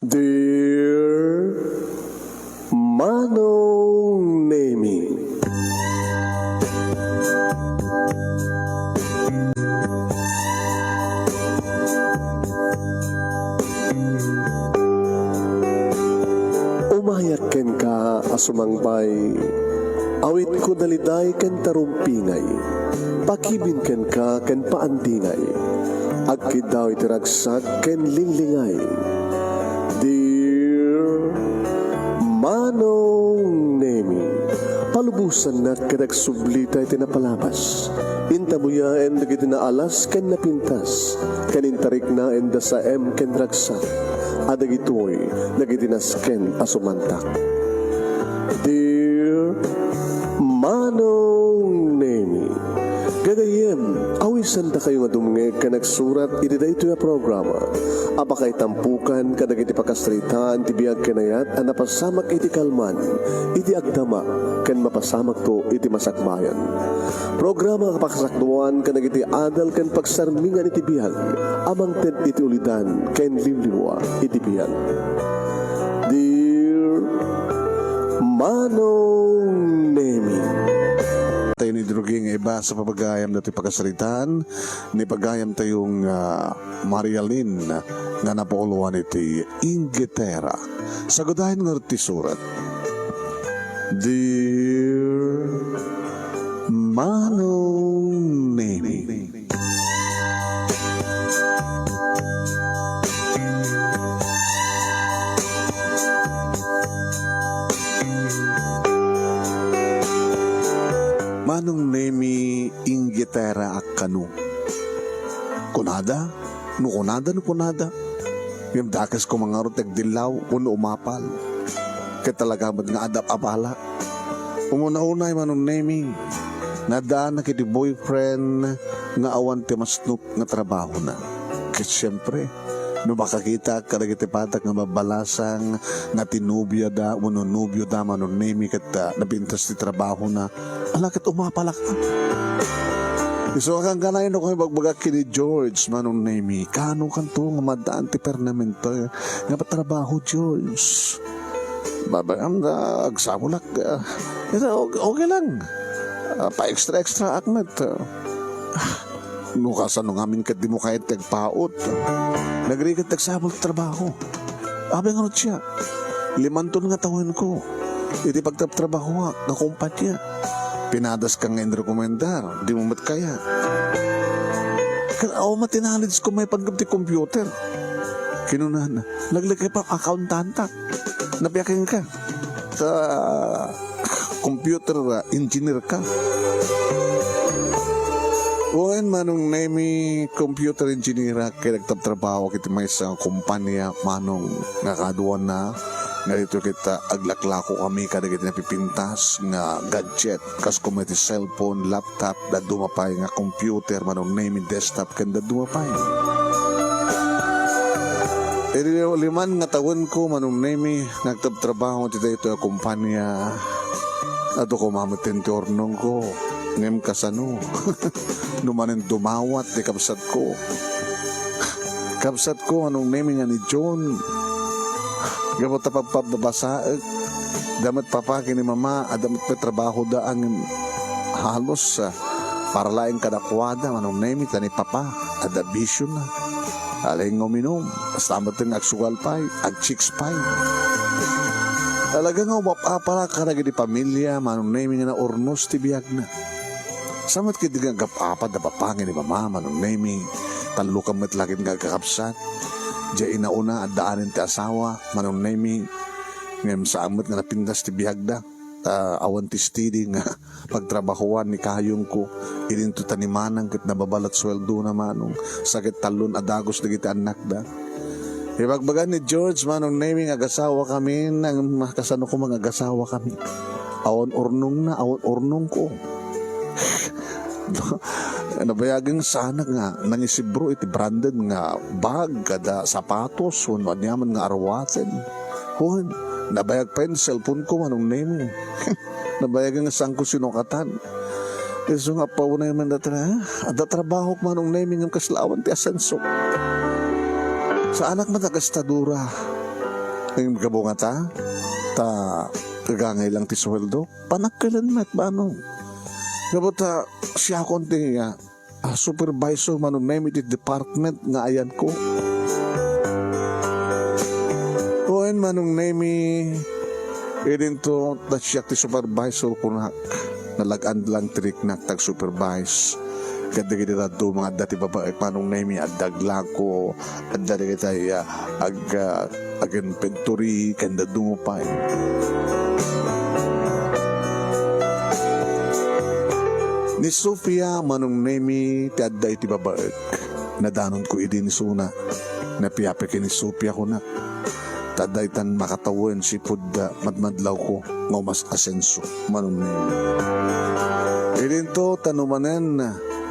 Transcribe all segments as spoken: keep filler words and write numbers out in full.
Dear Manong Nemi. Umayak kenka a sumangbay, awitko daliday ken tarumpingay, pakibin kenka ken paandingay, agkiddaw iti ragsak ken linglingay. Dear Manong Nemi, palubosannak ket agsublita iti napalabas. Intabuyaen dagiti naalas ken napintas, ken intariknaen da saem ken ragsak, a dagitoy dagiti nasken a sumantak. Dear Manong Nemi, gagayyem, awisandakayo nga dumngeg ken agsurat iti daytoy a programa a pakaitampukan kadagiti pakasaritaan ti biag ken ayat a napasamak iti kalman, iti agdama, ken mapasamakto iti masakbayan. Programa a pakasakduan kadagiti adal ken pagsarmingan iti biag a mangted iti ulidan ken limlimua iti biag. Dear Manong Nemi. Tayo ni Drogi nga iba sa pagayam dati pakasaritaan ni pagayam tayong, ah, Marialin nga napauluan iti Inglaterra. Sagudayen nga ti surat. Dear Manong Nemi. Manong Nemi, Inglaterra a kano. Kunada, no kunada, no kunada. Ngem dakes koma ngarud ti agdillaw wenno umapal. Ket talaga met nga adda apala. Umuna-unay, Manong Nemi, nadaanak iti boyfriend nga awan ti masnop nga trabahona. Ket siempre, no makakitak kadagiti patak nga mabbalasang nga ti nobiada wenno nobioda, Manong Nemi, ket, ah, napintas ti trabahona, ala ket umapalak. Isu a kankanayon, no, kung ibagbagak ken ni George, Manong Nemi, kaano kanto nga maddaan ti permanente nga patrabaho, George? Babaen da, agsapulak, ah, ita, okay, okay lang. Ah, pa-extra-extra ak met. Ah, no kasano ngamin ket dimo kayat ti agpaut? Nagrigat ti agsapul ti trabaho. Apay ngarud siak? Limanton nga tawenko iti pagtrabtrabahoak nga kumpanya. Pinadaska nga inrekomendar, dimo met kayat. Ket awan met ti knowledgeko maipanggep ti computer. Kinunana, naglagipem accountantak. Napiakenka? Ta computer, ah, engineer ka. Wen, Manong Nemi, computer engineer ak ket nagtrabtrabaho iti maysa nga kompania, Manong, nga kaduana nga ditoy ket, ah, aglaklako kami kadagiti napipintas nga gadget, kas koma iti cellphone, laptop, dadduma pay nga computer, Manong Nemi, desktop, ken dadduma pay. Iti liman nga tawenko, Manong Nemi, nagtrabtrabaho iti daytoy a kompania. Adu koma met ti urnongko, ngem kasano? No manen dumawat ti kabsatko. Kabsatko, Manong Nemi, nga ni John. Gapu ta pagpababasaek, adda met papa ken ni mama, adda met pay trabahoda, ngem halos, ah, para laeng kadakuada, Manong Nemi, ta ni papa, adda bisiona. Ala nga uminum, basta met nga agsugal pay, agchicks pay. Talaga nga umap-apala kadagiti pamilia, Manong Nemi, nga naurnos ti biagna. Sa met ketdi nga agap-apa da papa ken ni mama, Manong Nemi, talloka met la ket nga agkakabsat. Diay inauna, addaanen ti asawa, Manong Nemi, ngem saan met nga napintas ti biagda. Ta awan ti steady nga pagtrabahoan ni kayongko, idinto ta ni manang ket nababa la't sueldona, Manong, sa ket tallon a dagus dagiti annakda. Ibagbaga ni George, Manong Nemi, nga agasawakami, nang kasano koma nga agasawakami? Awan urnongna, awan urnongko. Nabayagen saanak nga nangisibro iti branded nga bag, kada sapatos, wenno aniaman nga aruaten. Wen, nabayag pay ti cellphoneko, Manong Nemi. Nabayagen nga saanko sinukatan. Isu nga appaunay man data, adda trabahok, Manong Nemi, ngem kasla awan ti asenso. Saanak met a gastadora. Ngem gapu ngata, ta agangay lang ti sueldo, panakkelan met, Manong. Gapu ta siakon ti, ah, ah, supervisor, Manong Nemi, iti department nga ayanko. Wen, Manong Nemi, idinto ta siak ti supervisor, kunak. Nalag-an lang ti riknak ti ag-supervise. Ket dagiti dadduma nga adda ti babaek, Manong Nemi, adda aglako, adda dagiti, ah, ag-, ah, ag-inventory, ken dadduma pay. Ni Sofia, Manong Nemi, ti adda iti babaek. Nadanonko idi ni Suna. Napiapi ken ni Sofia, kunak. Ta daytan makatawen sipud, ah, madmadlawko nga umas-asenso, Manong Nemi. Idinto, ta no manen,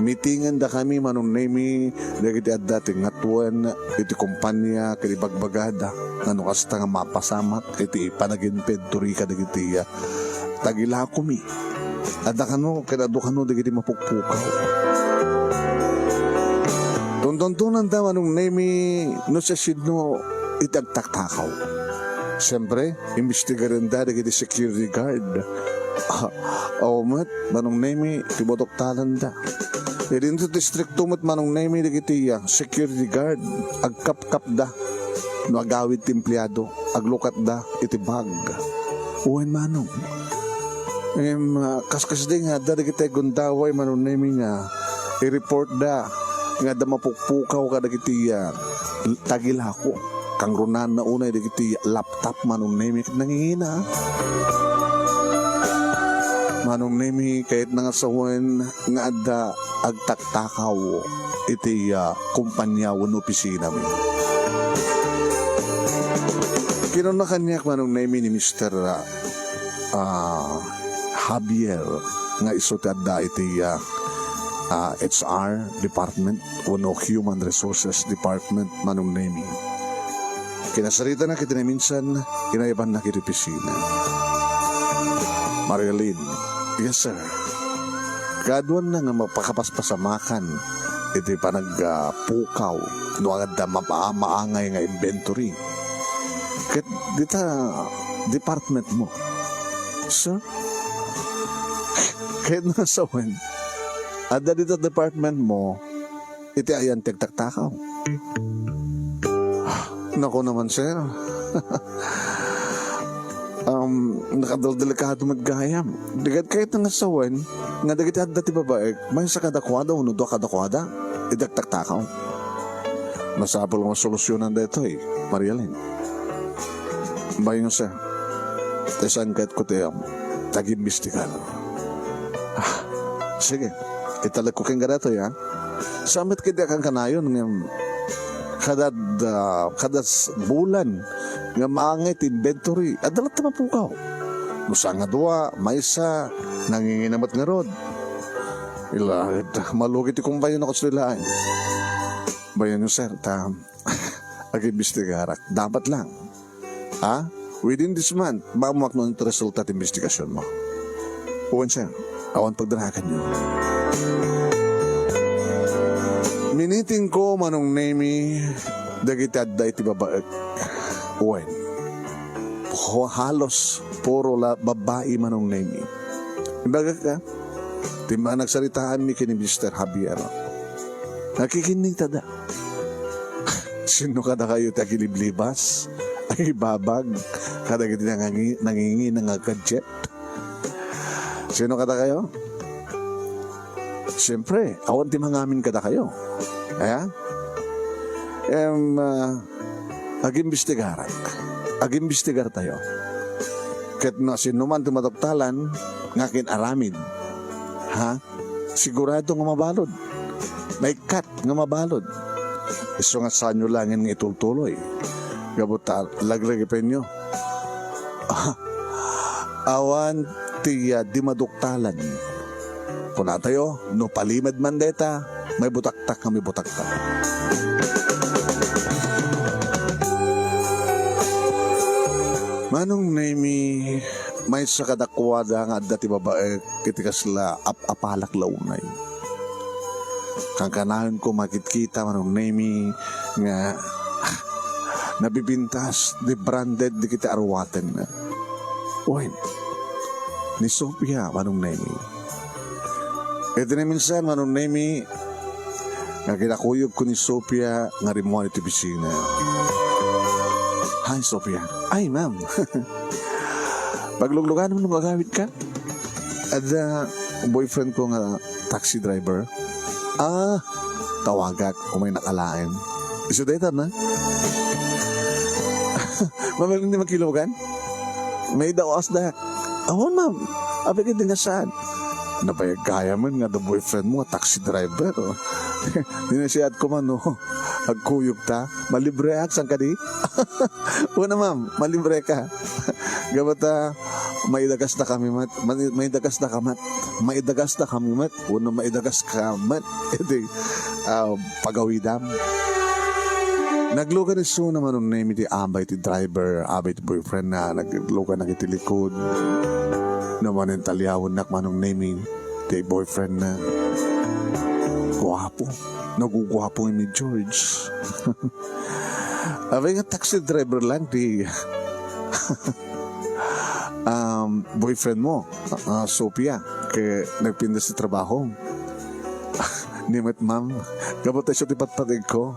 mitingen dakami, Manong Nemi, dagiti adda ti ngatuen iti kompania ken ibagbagada nga no kasta nga mapasamak iti panaginventory kadagiti, ah, tagilakomi. Adda kano ken adu kano dagiti mapukpukaw. Tuntuntonanda, Manong Nemi, no siasino iti agtaktakaw. Siempre, imbestigarenda dagiti security guard. Ah, aw met, Manong Nemi, ti maduktalanda. Idinto ti istrikto met, Manong Nemi, dagiti, ah, security guard. Agkapkapda no agawid ti empleado, aglukatda iti bag. Wen, Manong. Em, ah, kaskasdi nga adda dagiti gundaway, Manong Nemi, nga i-reportda nga adda mapukpukaw kadagiti, ah, tagilako. Kangrunana unay dagiti laptop, Manong Nemi, ket nangingina. Manong Nemi, kayatna nga sawen nga adda agtaktakaw iti, ah, kompania wenno opisinami. Kinuna kaniak, Manong Nemi, ni Mister, ah, ah, Javier nga isu ti adda iti, ah, ah, H R department wenno Human Resources Department, Manong Nemi. Kinasaritanak iti naminsan, inayabannak iti opisina. Marialin, "Yes, sir." Kaaduanna nga mapakapaspasamakan iti panagpukaw no adda mapa-, maangay nga inventory. Ket dita department mo, sir? Ket nasawen, adda dita department mo, iti ayan ti agtaktakaw. Naku naman, sir. Um, nakadaldelikado met gayam. Di ket kayatna nga sawen nga dagiti adda ti babaek, maysa kadakuada wenno dua kadakuada iti agtaktakaw. Masapul nga solusyonan daytoy, Marialin. Bayo, sir. Ta saan kayatko ti, um, tagimbestigar. Ah, sige. Italekko kenka daytoy, ha? Saan met ketdi a kankanayon ngem kada, ah, kada s-, bulan nga maangay ti inventory, adda latta mapukaw. No saan nga dua, maysa, nangingina met ngarud. Ila, malugit ti kumpayo no kastoy laeng. Bayan yo, sir, ta agimbestigarak. Dapat lang. Ha? Within this month, maammoak no ania ti resulta ti imbestigasionmo. Wen, sir, awan pagdaraganyo. Minitingko, Manong Nemi, dagiti adda iti babaek. Wen. Pu-, halos puro la-, babbai, Manong Nemi. Imbagak, ti managsaritaanmi ken ni Mister Javier. Nakikinnitada. Sino kadakayo ti agiliblibas, agibabag kadagiti nangangi-, nangingina nga gadget? Sino kadakayo? Siempre, awan ti mangamin kadakayo. Aya? Em, ah, agimbestigarak. Agimbestigartayo. Ket no sino man ti maduktalan nga akin-aramid, ha? Sigurado nga mabalud. Maikkat nga mabalud. Isu nga saanyo laengen nga itultuloy. Gapu ta laglagipenyo. Awan ti, ah, di maduktalan. Kunatayo, no palimed man dayta, maibutaktak nga maibutaktak. Manong Nemi, maysa kadakuada nga adda ti babaek iti kasla ap-apalak la unay. Kankanayon ko makitkita, Manong Nemi, nga nabibintas, di branded, di kita aruwaten. Wen, ni Sofia, Manong Nemi. Iti naminsan, Manong Nemi, nga kinakuyog ko ni Sofia nga rimmuar iti opisina. Hi, Sofia. Ay, ma'am. Pagluglugan mo nung agawid ka? Adda boyfriend ko nga taxi driver. Ah, tawagak, umay nakalain. Isu dayta na. Mamaling ni makilugan? May dawas da. Awan, ma'am. Apay ka di nga saan? Nabayag kaya man nga the boyfriend mo nga taxi driver. Dinasiat ko man, no? Agkuyog ta. Malibreak, saan ka di? Una, ma'am, malibre ka. Gabata, maidagas na kami mat. Mai-, maidagas na ka mat. Maidagas na kami mat. Una, maidagas ka mat. Iti, ah, pagawidam. Naglugan isu na Manong Nemi ti abay ti driver, abay ti boyfriend na. Naglugan na iti likod. Naman ang talyawan nak Manong Nemi ti boyfriend na. Guwapo. Naguguwapo ni George. Abay nga taxi driver lang ti, um, boyfriend mo, ah, Sophia, ket nagpintas ti trabaho. Ni met, ma'am, gapu ta isu ti patpateg ko.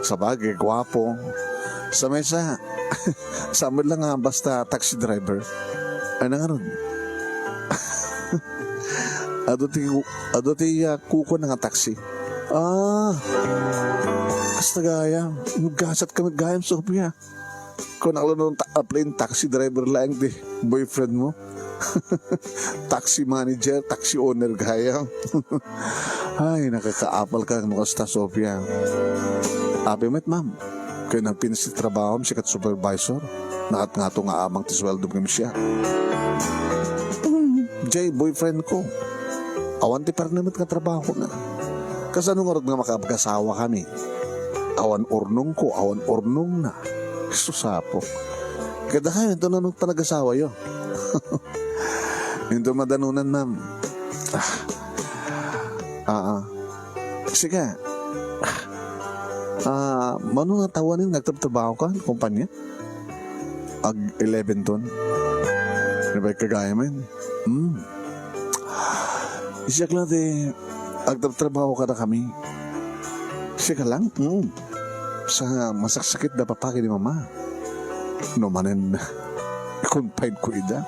Sabagay, guwapo. Sa maysa, sa met lang nga basta taxi driver. Ay, nangarod. Adu ti, adu ti, ah, kuko na nga taxi. Ah, kasta gayam. Gasat ka met gayam, Sophia. Kung ako nung ta-, a plain taxi driver lang ti boyfriend mo. Taxi manager, taxi owner gayam. Ay, nakakaapal ka no kasta, Sophia. Apay met, ma'am. Kaya nagpintas ti trabaho, sikat supervisor. Nakat nga to nga amang ti sweldo kami siya. Hmm, jay boyfriend ko. Awan ti permanent nga trabaho na. Kasano ngarud nga makapagasawa kami? Awan urnong ko, awan urnong na. Sus, apo. Kada kayo, ito na nung panagasawa yo. Ito madanunan, ma'am. Ah. Ah, ah. Sige. Ah, mano nga tawanin nga agtrabaho ka, kumpanya? Ag eleven ton. Di ba kagaya man? Hmm. Siak lang ti agtrabaho kada kami. Siak lang? Hmm. Sa masaksakit da papagi ni mama. No manen, i-confine ko ida.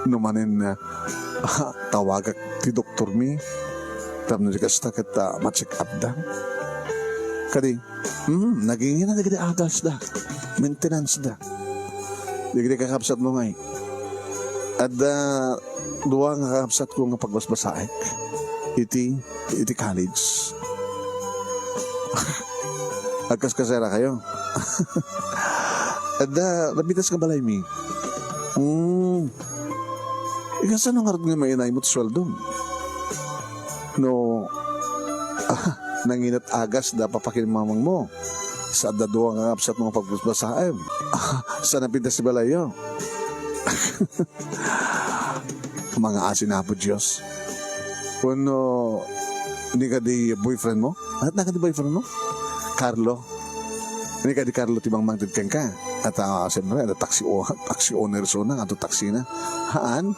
No manen, ah, tawagak ti doktor mi. Tapno di kasta ket, ah, ma-check up da. Kadi, hmm, nagingina dagiti agas da. Maintenance da. Dagiti kakabsat mo ngay. Adda dua nga kakabsat ko nga pagbasbasaek iti, iti college. Agkaskasera kayo. Adda, napitas nga balay mi. Hmm. Ikasano ngarud nga mainay mo ti sweldo? No, ah, nanginat agas da papakinamang mo. Sa adda dua nga absat mo nga pagbasbasaem. Ah, sa napintas ti balayo. Mga asin Apo Dios. Wenno, ni kadi boyfriend mo? At na kadi boyfriend mo? Carlo. Ni kadi Carlo ti mangmangted kenka. At, ah, siyempre, ada taxi o-, taxi owner so na, ato taxi na. Haan?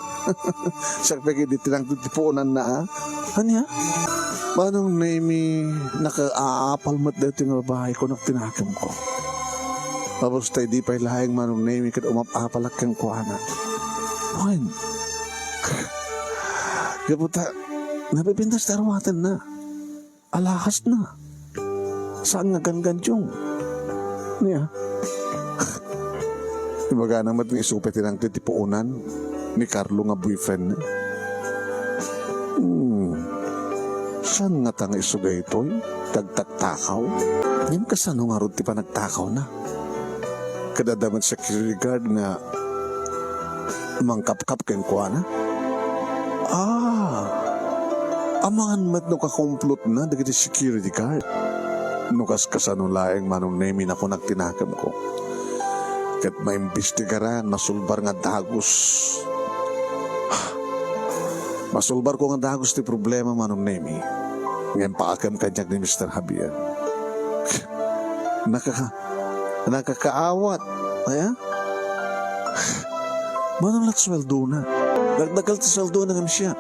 Sakpegi di tinangted ti puonan na, ah. Ania? Manong Nemi, nakaapal met daytoy nga babae, kunak ti nakemko. Tapos tay di pay laeng Manong Nemi, ket umap-apalak kenkuana. Wen. Gapu ta, napipintas ti arumaten na. Alahas na. Saan nga gangantiong? Nia? Ibagana met nga isu pay tinangted ti puonan ni Carlo nga boyfriend. Hmm. Saan ngata nga isu daytoy? Tagtaktakaw? Ngem kasano ngarud ti panagtakawna? Ket adda met security guard nga mangkapkap kenkuana? Ah, amangan met no kakomplotna dagiti security guard. No kas-, kasano laeng Manong Nemi, nakunak ti nakemko. Ket maimbestigaran, masulbar nga dagus. Masulbar ko nga dagus ti problema, Manong Nemi. Ngem paakem kaniak ni Mister Javier. Nakaka-, Nakakaawat. Aya? Mano la ti sueldona? Dakdakkel ti sueldona ngem siak.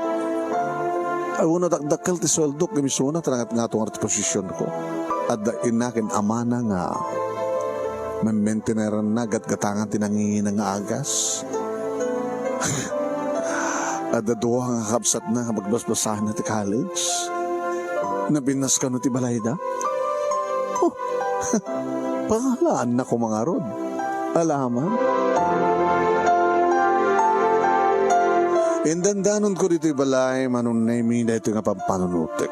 Ay, wenno dakdakkel ti sueldok ngem isuna ta nangatngato ngarud ti posisionko. Adda inna ken amana nga memmenteneranna gatgatangan ti nangingina nga agas. Adda dua nga kabsatna nga pagbasbasaenna ti college. Napintas kano ti balayda? Oh, pangalaanna koma ngarud. Alaman. Indandanonko ditoy balay, Manong Nemy, daytoy nga pampanunotek.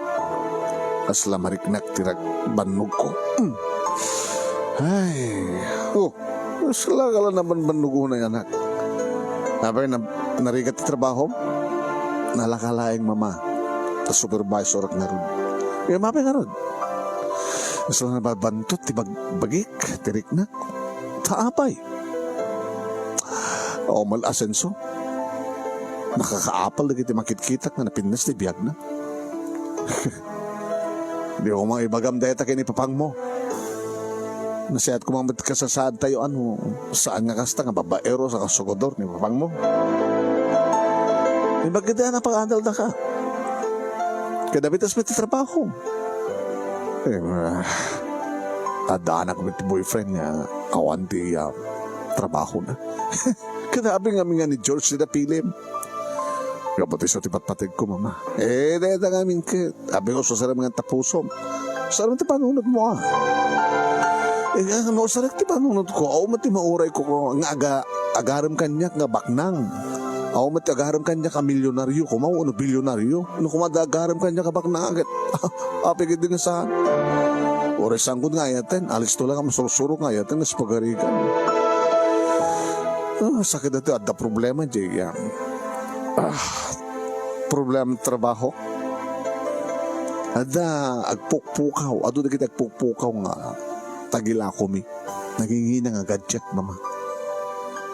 Kasla mariknak ti rag-, bannogko. Mm. Ay, oh, kasla ka la nabanbannog unay, anak. Apay, na-, narigat ti trabahom? Nalaka laeng, Mama. Ta supervisorak ngarud. Ngem apay ngarud? Kasla nababantot ti bag-, bagik, ti riknak. Ta apay? Awan la asenso. Nakakaapal dagiti makitkitak nga napintas ti biagna. Di ko mang ibagam dayta ken ipapangmo. Nasayaat ko mang met kasasaadtayo, ano, saan nga kasta nga babaero sa kasugador ni papangmo. Imbag iti a napaadal daka. Kadapit asmet ti trabaho. Eh, ah, adda anak met ti boyfriend nga awan ti, ah, trabaho na. Kadabi nga ni George ti napilim. Gapu ti isu ti patpategko, Mama. Eh, dayta ngamin ket. Abi ko, usarem nga tapusom. Usarem ti panunotmo, ah. Eh, no usarek ti panunotko, awan met ti maurayko nga aga-, agarem kaniak nga baknang. Awan met ti agarem kaniak nga milyonaryo, koma, wenno bilyonaryo. No koma adda agarem kaniak nga baknang, ket, apay ket di nga saan. Uray sangkod nga ayaten, alisto la nga masursurok nga ayaten, nas pagarigan. Ah, sakit daytoy, adda problema, Jay, ah. Ah, problema trabaho. Adda agpukpukaw, adu dagiti agpukpukaw nga tagilakomi. Nangingina nga gadget, Mama.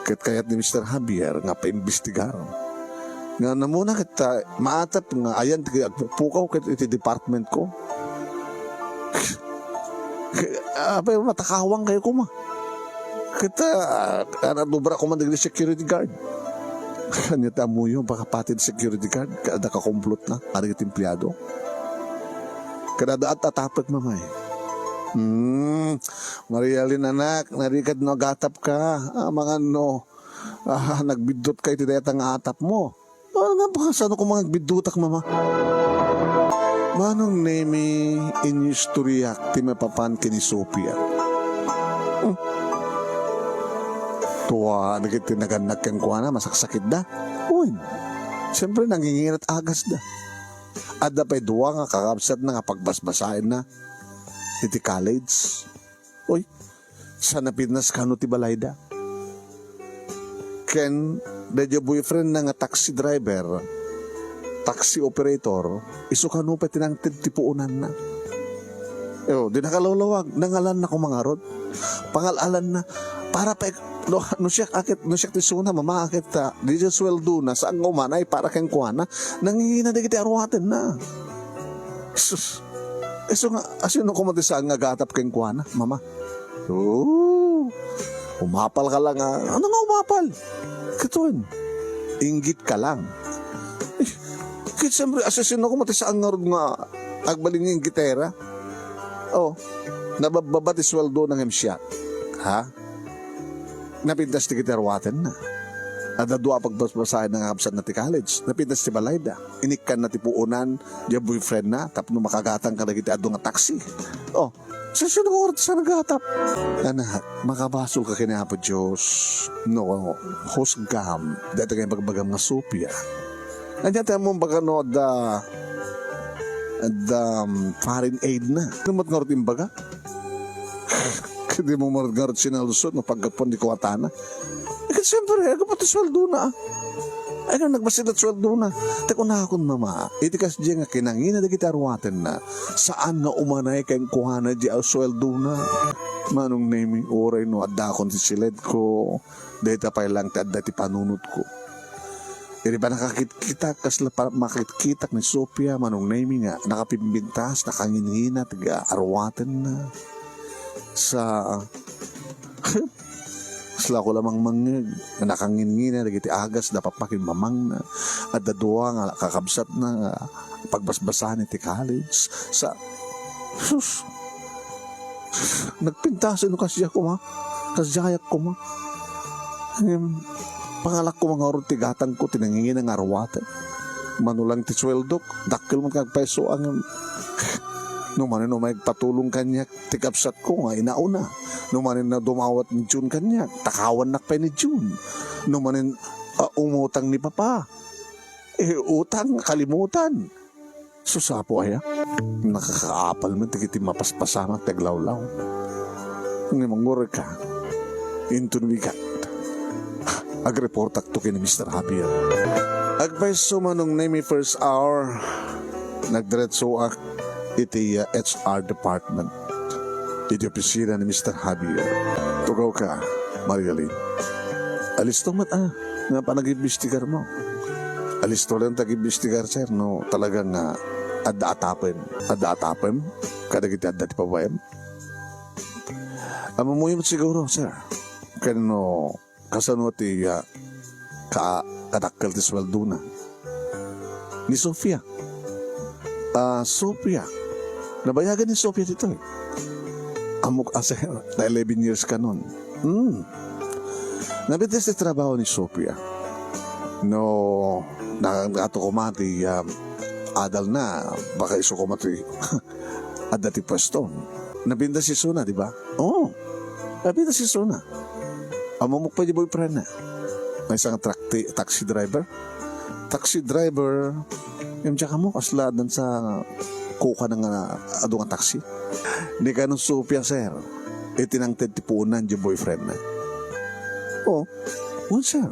Ket kayat ni Mister Javier nga paimbestigar. Nga namuna ket, ah, maatap nga ayan ti agpukpukaw ket iti department ko. Apay, matakawang kayo koma. Ket, ah, ano, dubra koma dagiti security guard. Ania ti ammoyo, pakapati ti security guard, kada kakumplot na, kadagiti empleyado. Kada daat atapek, Mama, eh. Hmm, Maria Lynn, anak, narigat no agatap ka. Ah, mangan no, ah, nagbiddut ka iti dayta nga atap mo. Ano nga ba? Saan ako mga biddutak, Mama? Manong Nemy, inyustoriak ti mapapan ken ni Sofia. Hmm. Tua, dagiti nagannak kenkuana, masaksakitda. Uy, siyempre, nangingirat agasda. Adda pay dua nga kakabsatna nga pagbasbasaenna iti college. Uy, sa napintas kano ti balayda. Ken daydiay boyfriendna nga taxi driver, taxi operator, isu kano pay ti nangted ti puonanna. Yo, di nakalawlawag, nangalanna koma ngarud. Pangal-alanna, para pay, no, no siak a ket, no siak ti isuna, Mama, a ket, ah, daydiay sueldona, saan nga umanay para kenkuana, nangingina dagiti aruatenna. Sus. Isu nga, asino koma ti saan nga agatap kenkuana, Mama? Oh, umapal ka lang, ah. Ano nga umapal? Ket wen, inggit ka lang. Eh, ket siyempre, asino koma ti saan ngarud nga agbalin nga inggitera? Oh, nababbaba ti sueldona ngem siak. Ha? Napintas ti gitaruatenna. Adda dua a pagbasbasaenna nga kabsatna ti college. Napintas ti balayda. Inikkanna ti puonan, diay boyfriendna, tapno makagatang kadagiti adu nga taxi. Oh, sasino nga oras sa nagatap? Anak, makabasol ka ken Apo Dios. No, husgam. Dayta nga ibagbagam nga Sofia. Ania ti ammom baga no adda, adda, um, foreign aid na. Ano met ngarud imbaga? Ket dimo ngarud sinalsot no paggapuan ti kuatana. Eh, ket siyempre, aggapu ti sueldona, ah. Ay, nga nagbassit ti sueldona. Ta kunakon, Mama, iti kasdiay nga kinangina dagiti aruatenna, saan nga umanay kenkuana diay sueldona. Manong Nemy, uray no addakon ti siledko, dayta pay lang ti adda ti panunotko. Idi pay nakakitkitak, kasla pa-, makitkitak ni Sofia, Manong Nemy, nga nakapimbintas, nakangingina ti aruatenna. Sa, Kasla ko la mangmangngeg, nakangingina dagiti agas da papakin mamangna. Adda dua nga kakabsatna nga pagbasbasaen iti college. Sa, sus, nagpintasen no kasdiak koma. Kasdiayak koma. Ngem, pangalak koma nga urot ti gatangko ti nangingina nga aruaten. Mano lang ti sueldok, dakkel met nga agpayso, ngem no manen umay agpatulong kaniak ti kabsatko nga inauna. No manen dumawat ni Jun kaniak, takawannak pay ni Jun. No manen, ah, umutang ni Papa, eh, utang, kalimutan. Sus, Apo aya, nakakaapal met dagiti mapaspasamak ti aglawlaw. Ngem mangngurek ka, inton bigat, agreportakto ken ni Mister Javier. Agpayso, Manong Nemy, first hour, nagdiretsoak iti, uh, H R department, iti opisina ni Mister Javier. Tugaw ka, Marialin. Alisto met, ah, nga panagimbestigar mo. Alisto lang tagimbestigar, sir, no talagang, ah, adda atapem. Adda atapem? Kadagiti adda ti babaem? Ammom met siguro, sir. Ken no kasano ti, ah, ka-, kadakkel ti sueldona? Ni Sofia. Ah, Sofia. Nabayagan ni Sofia ditoy. Ammok a, sir, na eleven years kanon. Hmm. Napintas ti trabaho ni Sofia. No, na-, nakato koma ti, ah, adal na, baka isu koma ti adda ti pwesto. Napintas isuna, di ba? Oo. Napintas isuna. Ammok pay ti boyfriend na. Maysa nga trakti-, taxi driver. Taxi driver. Ngem diak ammo, kasla addan sa kuka na nga adu nga taxi. Ni kanon Sofia, sir, iti nangted ti puonan ti boyfriend na. Oh, wen, sir.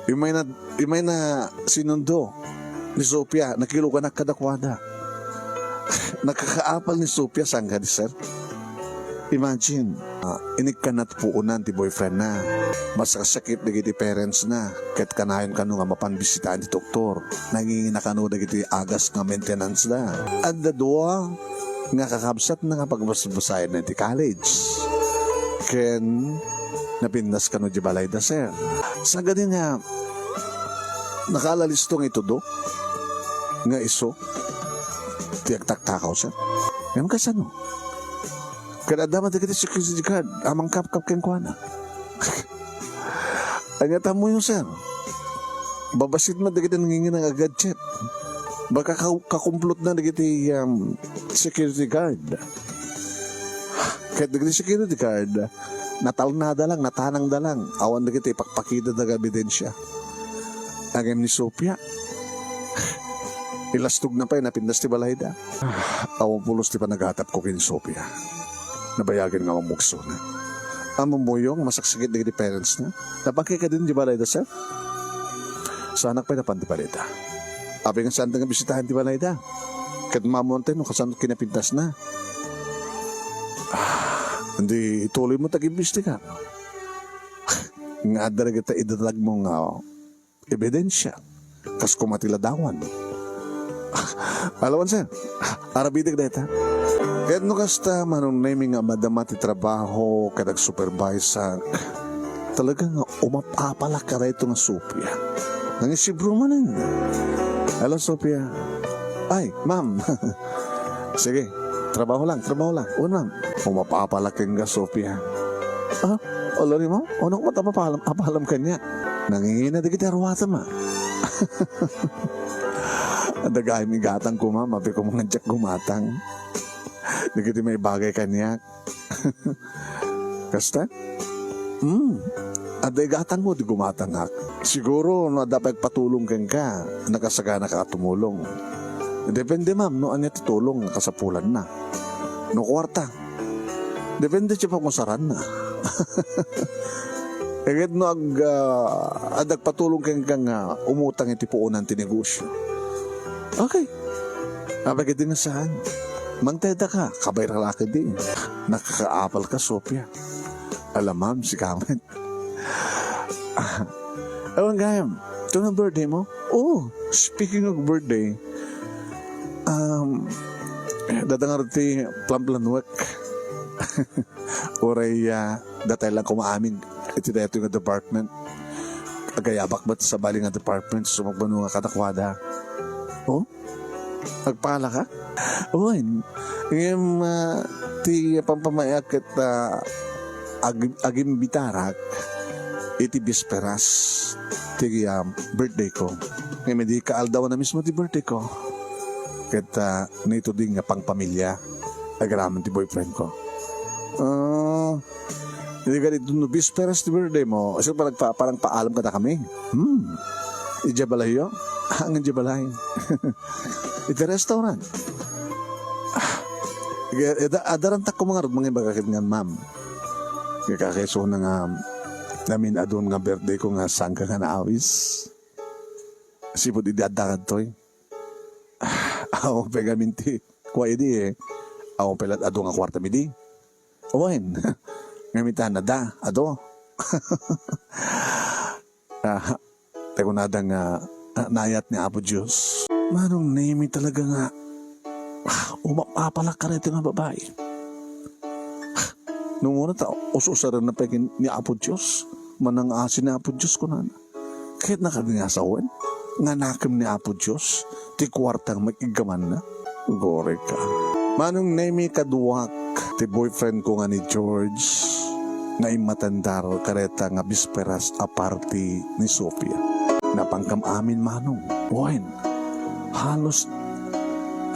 Imay na, imay na sinundo ni Sofia, nakiluganak kadakuada. Nakakaapal ni Sofia, saan kadi, sir? Imagine, ah, inikkanna ti puonan ti boyfriend na. Masaksakit dagiti parents na, ket kanayon kano nga mapan bisitaen ti doktor. Nangingina kano dagiti agas nga maintenance da. Adda dua nga kakabsatna nga pagbasbasaenna iti college. Ken napintas kano di balayda, sir. Sagadi nga, nakaalalisto nga itudo nga isu ti agtaktakaw, sir. Ngem kasano? Ket adda met dagiti security guard a mangkapkap kenkuana. Ania ti ammoyo, sir? Babassit met dagiti nangingina nga gadget. Baka ka-, kakumplotna dagiti, um, security guard. Ket dagiti security guard, natalnada lang, natanangda lang. Awan dagiti ipakpakitada nga ebidensia. Ngem ni Sofia, ilastogna pay, napintas ti balayda. Awan pulos ti panagatapko ken ni Sofia. Nabayagen nga mammugsona. Ammom, Boyong, masaksakit dagiti parents na. Napan kadi di balayda, sir? Saanak pay napan ti balita. Apay nga saan nga bisitaen ti balayda? Ket mammonten no kasano kinapintas na. Ah, di ituloy mo tagimbestigar. Nga adda dagiti idatag mo nga ebidensia. Kas koma ti ladawan. Alawan, sir. Arabidek dayta. Ket no kasta, Manong Nemy, nga madama ti trabaho ket agsupervisak, talaga nga umapapalak kadayto nga Sofia. Nangisibro manen. Hello, Sofia. Ay, ma'am. Sige, trabaho lang, trabaho lang. Wen, ma'am. Umapapalak kenka, Sofia. Ah, ala ni ma'am? Ano ko matapapalak, apalak kaniak? Nangingina dagiti aruatem, ah. Adda gayam igatang koma, mapay koma nga diak gumatang. Dagiti maibagay kaniak. Kasta? Hmm. Adda igatangmo di gumatangak. Siguro no adda pay agpatulong kenka, nakasagana ka a tumulong. Depende, ma'am, no ania ti tulong nga kasapulanna. No kuarta. Depende ti pangusaranna. Ket no ag-, ah, adda agpatulong kenka nga umutang iti puonan ti negosyo. Okay. Apay kadi nga saan? Mangtedda ka, kabay ra la kadi. Nakakaapal ka, Sofia. Ala, ma'am, sika met. Awan gayam, ito na birthday mo? Oh, speaking of birthday, um, dadangaro ti plan-planuek. Uray, ah, datay lang koma amin iti daytoy nga department. Agayabak met sabali nga department, sumagmamano nga kadakuada. Oh? Agpalaka? Wen, ngem, ah, ti pampamaiak ket, ah, ag-, agimbitarak iti bisperas ti, ah, birthday ko. Ngem idi kaaldawanna mismo ti birthday ko, ket, ah, nituding nga pangpamilia, agraman ti boyfriend ko. Ah, Hindi ka dito, no bisperas ti birthday mo, so parang, pa, parang paalam ka na kami. Hmm. Ija balayyo? Ang ija balay. Iti restaurant. Ah, adaran tako mga rod, mga iba kakit nga, ma'am. Kaya kakaiso na nga, namin adun nga birthday ko nga saan ka nga naawis. Sipod idi adda kadtoy. Awan pay ngamin ti kua idi, eh. Awan pay lat adu nga kuartam idi. Wen, ngamin ta nadda, adu. Ah, tay kunada nga, ah, naayat ni Apo Dios. Manong Nemi talaga nga, ah, umapapalak kadaytoy nga babai. Nung una ta, us-usarenna pay ken ni Apo Dios. Manangasi ni Apo Dios kunana. Ket nakadi nga sawen nga nakem ni Apo Dios ti kuarta nga makiggamanna. Glory ka. Manong Nemi kaduak, ti boyfriend ko nga ni George, nga immatandar kadayta nga bisperas a party ni Sofia. Napangkam amin, Manong. Wen, halos,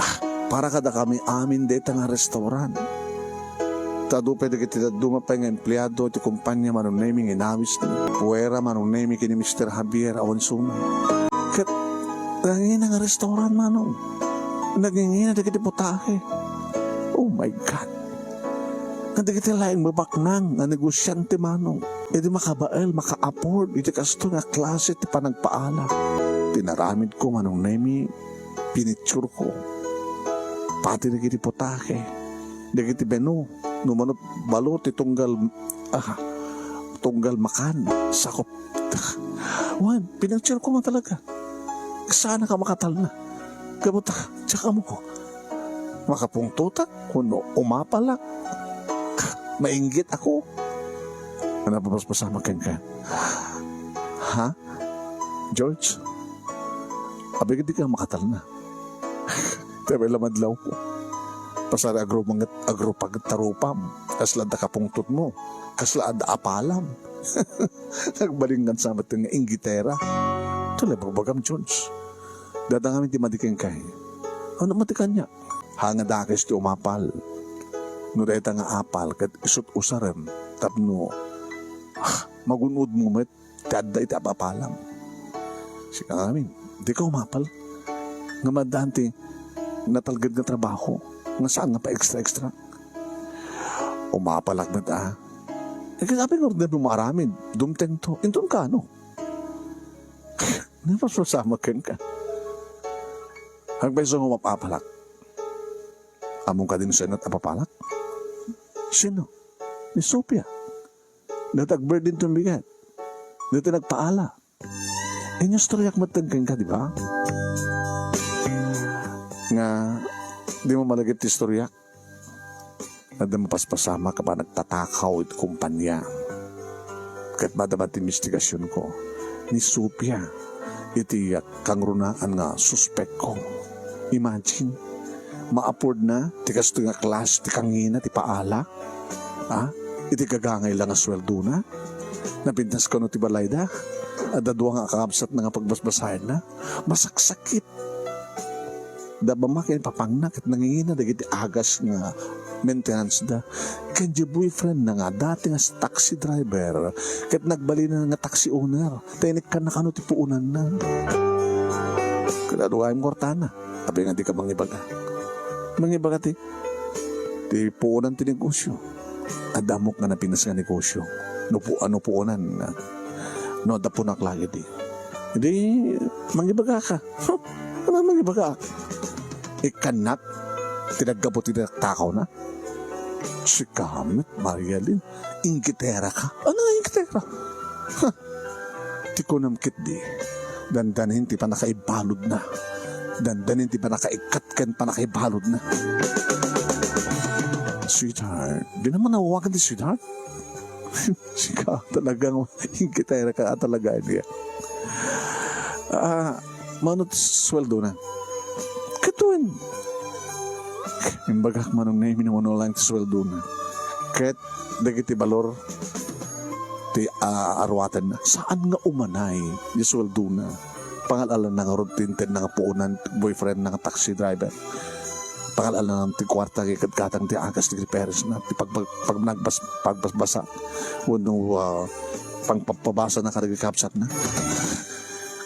ah, para kadakami amin dayta nga restaurant. Ta adu pay dagiti dadduma pay nga empleado ti kompania Manong Nemi nga inawisna. Puera Manong Nemi ken ni Mister Javier awan suna. Ket nangina nga restaurant, Manong. Nangingina dagiti putahe. Oh my God. Nga dagiti laeng mabaknang nga negosiante, Manong. Idi makabael, maka-afford iti kastoy nga klase ti panagpaala. Tinaramid ko, Manong Nemi, pinicture ko. Pati dagiti putahe, dagiti menu, no mano balo ti tunggal, ah, tunggal makan, sakop. Wen, pinicture ko nga talaga. Saan ka makatalna? Kabuta, tsaka mo ko. Makapungtotak, kuno umapalak. Mainggit ako. Ano pa paspasamak kenka? Ha? George? Abi, di ka makatalna. Tabi lamadlaw ko. Pasar agro manget, agro pagtarupam. Kasla da kapungtot mo. Kasla da apalam. Nagbalingan sa met nga inggitera. Tuloy, bagbagam, George. Dadangam iti madiken kay. Ano madikan niya? Hanga dakes ti umapal. No dayta nga apal, ket isut usarem. Tapno, ah, magun-od mo met. Ti adda iti apapalam. Sika ngamin, di ka umapal. Nga maddaan ti natalged nga trabaho, nga saan nga pa-extra-extra. Umapalak met, ah. Eh, kaya sabi nga, "Ordinaryo maaramid, dumtengto, inton kano?" Napaspasamak kenka. Agpayso nga umapalak. Among ka din sa inat apapalak? Sino? Ni Sophia. Dati agbirdin tumbigat. Dati nagpaala. Inyustoriak met kenka, di ba? Nga, di mo malagip ti istoriak. Adda mapaspasamak a panagtatakaw iti kumpanya. Ket madama ti imbestigasion ko. Ni Sophia, iti kangrunaan nga suspek ko. Imagine, ma-afford na ti kastoy nga klase ti kangina ti paala? Ha? Iti gagangay la nga suweldona? Napintas kano ti balayda? Adda dua nga kakabsatna nga pagbasbasaenna? Masaksakit. Da bamma ken ipapangna ket nangingina dagiti agas nga maintenance da. Ken di boyfriend na nga dati nga taxi driver ket nagbalina nga taxi owner. Ta inikkan na kano ti puonanna. Kada duayam kwartana. Abi nga di ka mangibaga. Mangibaga ti, ti puonan ti negosyo. Adda ammok nga napintas nga negosyo. No pu-, ano puonan nga. No, adda punak lagi di. Di, mangibaga ka. Huh? Ano mangibaga? Ikannat, tinaggapo ti taktakawna. Sika met, Marialin, inggitera ka. Ano nga inggitera? Huh? Ti kunam ketdi, dandanin ti panakaibaludna. Dandanin ti panakaikkat ken panakaibaludna. Sweetheart. Di naman nawawagan ti sweetheart. Sika talagang ingkitera ka talaga niya. Ah, mano ti sueldo na? Katuen. Imbagak Manong Nemi no mano lang ti sueldo na. Ket dagiti balor ti, ah, aruaten na. Saan nga umanay ti sueldo na? Pangal-alanna ngarud ti intedna nga puonan ti boyfriend na nga taxi driver. Pangal-alanna ti kuarta nga ikadkatang ti agas ti parents na, ti pagpag-, pagnagbas-, pagbasbasa, wenno, ah, pangpapabasa na kadagiti kabsat na.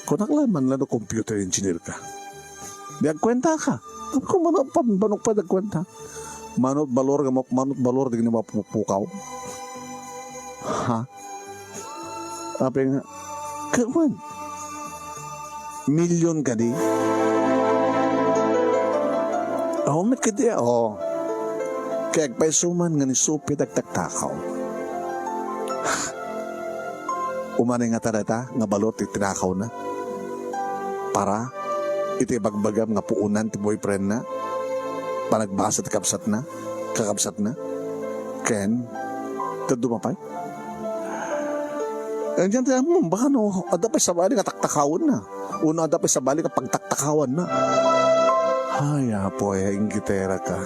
Kunak la man la no computer engineer ka. Di agkuenta ka. Ako, mano, pa-, manok pa di agkuenta. Manot balor nga map-, manot balor di nga mapupukaw. Ha? Apay nga, kawan. Milyon kadi. Oh, met kadi, oh. Kay agpayso man nga ni Sophia dagtaktakaw. Umanay ngata dayta nga balor ti tinakawna para iti ibagbagam nga puonan ti boyfriendna, panagbasa ti kabsatna, kakabsatna, ken dadduma pay. Ania ti ammom, baka no, adda pay sabali nga taktakawenna. Wenno adda pay sabali nga pagtaktakawanna. Ay, Apo, ay, ingkitera ka.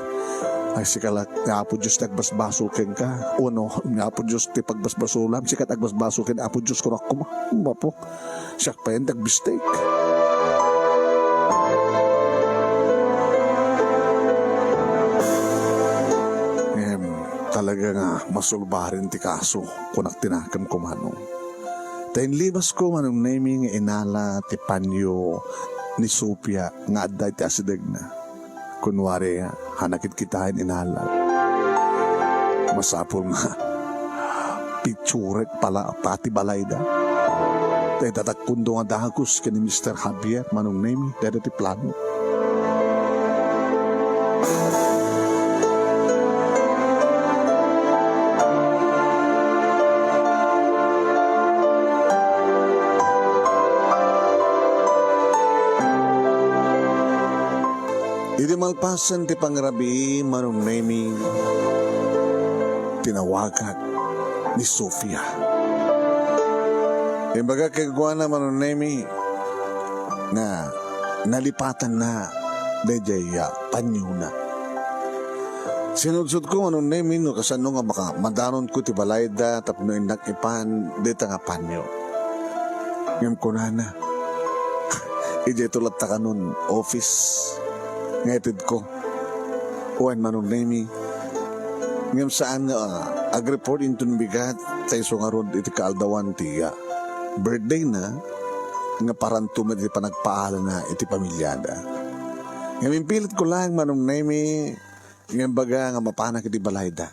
Ay, sika la, nga Apo Dios ti agbasbasol kenka. Wenno, nga Apo Dios ti pagbasbasolam, sika ti agbasbasol ken Apo Dios, kunak koma. Apo, siak pay ti agbistek. Em, talaga nga masulbarin ti kaso, kunak ti nakemko, Manong. Ta inlibasko, Manong Nemi, nga inala ti panyo ni Sophia nga adda iti asidegna. Kunwari, ha nakitkitaen inala. Masapul nga picturek pala pati balayda. Ta ita dakkunto nga dagus ken ni Mister Javier, Manong Nemi, dayta ti plano. Idi malpasen ti pangrabii, Manong Nemi, tinawagak ni Sophia. Imbagak kenkuana, Manong Nemi, nga nalipatanna daydiay a panyona. Sinudsotko, Manong Nemi, no kasano nga maka-, madanonko ti balayda tapno innak ipan dayta nga panyo. Ngem kunana, idiay to latta kanon office nga itedko. Wen, Manong Nemi, ngem saan nga, ah, agreport inton bigat ta isu ngarud iti kaaldawan ti, ah, birthday na, nga paranto met iti panagpaalana iti pamiliada. Ngem impilitko laeng, Manong Nemi, nga imbaga nga mapanak iti balayda.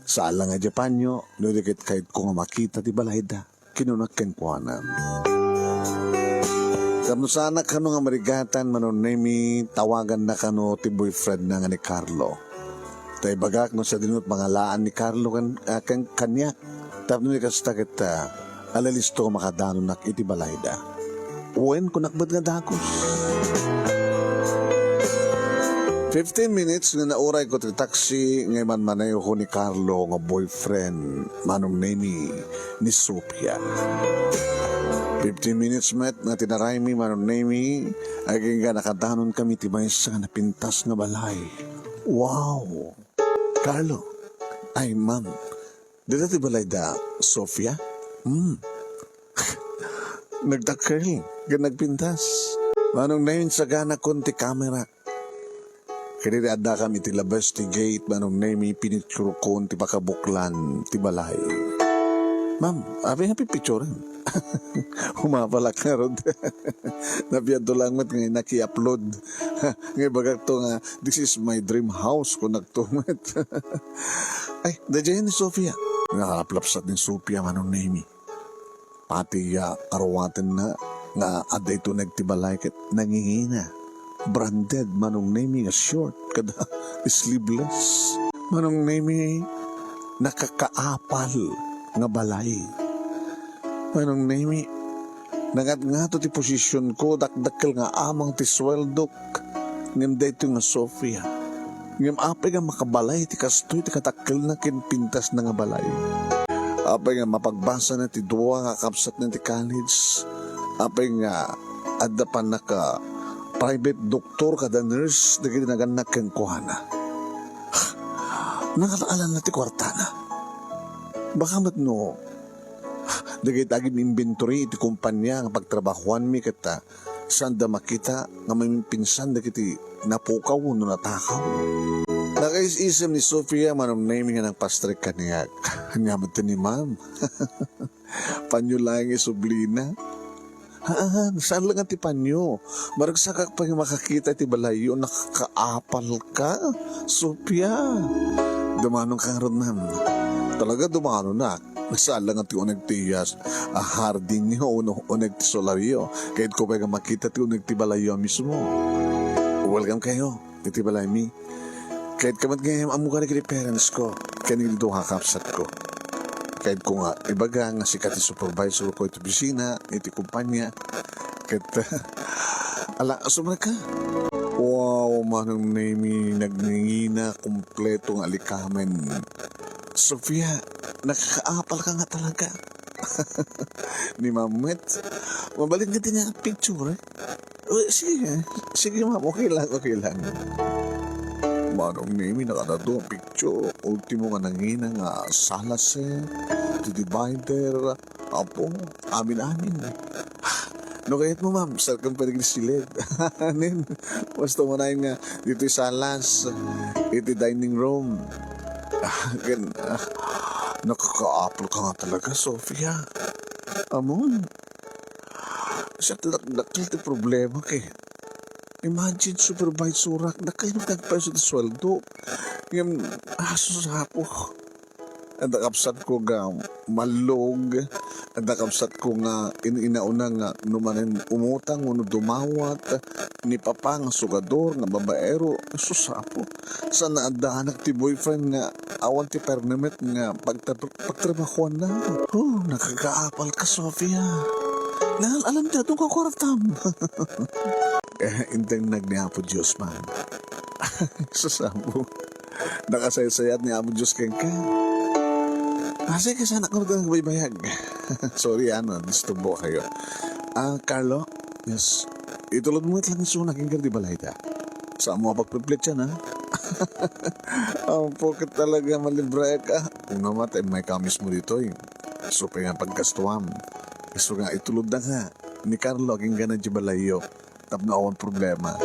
Saan la nga idiay panyo, no di ket kayatko nga makita ti balayda. Kinunak kenkuana. Tapno saanak kano nga marigatan, Manong Nemi, tawaganna kano ti boyfriendna nga ni Carlo. Ta ibagak no sadino met mangalaan ni Carlo ken, ah, ken kaniak. Tapno di kasta ket, ah, alalisto nga makadanonak iti balayda. Wen, kunak met nga dagus. Fifteen minutes nga naurayko ti taxi nga imanmanehoko ni Carlo nga boyfriend, Manong Nemi, ni Sophia. Fifteen minutes met nga tinaraymi, Manong Nemi, agingga nakadanon kami ti maysa nga napintas nga balay. Wow! Carlo, ay, ma'am, dita ti balay da Sophia? Hmm. Nagdakkel ken nagpintas. Manong Nemi, insaganakon ti camera. Kadiri addakam iti labas ti gate, Manong Nemi, pinicturekon ti pakabuklan ti balay. Ma'am, apay nga pipicturen? Umapalak ngarud. Nabiadto lang met nga innak i-upload. Nga ibagakto nga, "This is my dream house," kunakto met. Ay, daydiay ni Sophia. Nalaplapsat ni Sophia, Manong Nemi. Pati ya aruatenna nga adda itunek ti balay ket nangingina. Branded, Manong Nemi, nga short kada sleeveless. Manong Nemi, nakakaapal nga balay. Manong Nemi, nangatngato ti posisionko, dakdakkel nga amang ti sueldok, ngem daytoy nga Sophia. Ngem apay nga makabalay ti kastoy ti kadakkelna ken pintasna nga balay? Apay nga mapagbasana ti dua nga kabsatna ti college? Apay nga adda pannaka-private doktor kada nurse dagiti nagannak kenkuana? Nangal-alanna ti kuartana. Baka met no dagiti agim-inventory iti kompania nga pagtrabahoanmi ket, ah, saanda makita nga mamimpinsan dagiti napukaw wenno natakaw. Nakaisisem ni Sofia, Manong Nemi, nga nangpastrek kaniak. Ania met ni Ma'am? Panyo laeng isublina. Haan, saan la nga ti panyo. Marugsakak pay nga makakita iti balayyo. Nakakaapal ka, Sofia. Dumanon ka ngarud, Ma'am. Talaga, dumanonak. Saan la nga ti uneg ti iyas a hardinyo wenno uneg ti solaryo. Kayatko pay nga makita ti uneg ti balayyo a mismo. Welcome kayo iti balaymi. Kayatka met nga ammo kadagiti parents ko ken iti dua a kabsatko. Kayatko nga ibaga nga sika ti supervisor ko iti opisina, iti kompania. Ket, ala, sumrek ka. Wow, Manong Nemi, nagngingina, kompleto nga alikamen. Sofia, nakakaapal ka nga talaga. Ni Ma'am met, mabalin nga ti nga picture, eh. Eh, sige, sige, Ma'am, okay lang, okay lang. Manong Nemi, nakadado ang picture. Ultimo nga nangina nga sala set, ti divider, apo, amin-amin. No kayatmo, Ma'am, sarkem pwede silid. Anin, basta manayon nga ditoy salas, iti dining room. Ah, gan-, ah, nakakaapal ka nga talaga, Sofia. Amon, siak, dak-, dakkel ti problema, kay imagine, supervisorak, dakkel met nga peso ti sueldo. Ngem, asus, apo. Adda kabsatko nga mallog, adda kabsatko nga in-inauna nga no manen umutang wenno dumawat, ni papa nga sugador nga babaero, sus, apo. Saan nga addanak ti boyfriend nga awan ti permit nga pagtra-, pagtrabahoanna. Oh, nakakaapal ka, Sofia. Nal-, alam ti adun ka kuartam. Eh, intendnak ni Apo Dios man. Sus, apo. Nakasaysayat ni Apo Dios kenka. Ah, sige, saan ako nagbaybayag? Sorry, ano, disturbo kayo. Ah, Carlo? Yes. Itulod mo lang isu na kenka di balayda. Saan mo pagpiplit yan, ha? Apo, ket talaga malibre ka. Una met, immay ka mismo ditoy. Isu pay nga paggastuam. Isu nga itulod na ka ni Carlo, agingga na di balayyo. Tapno awan problema.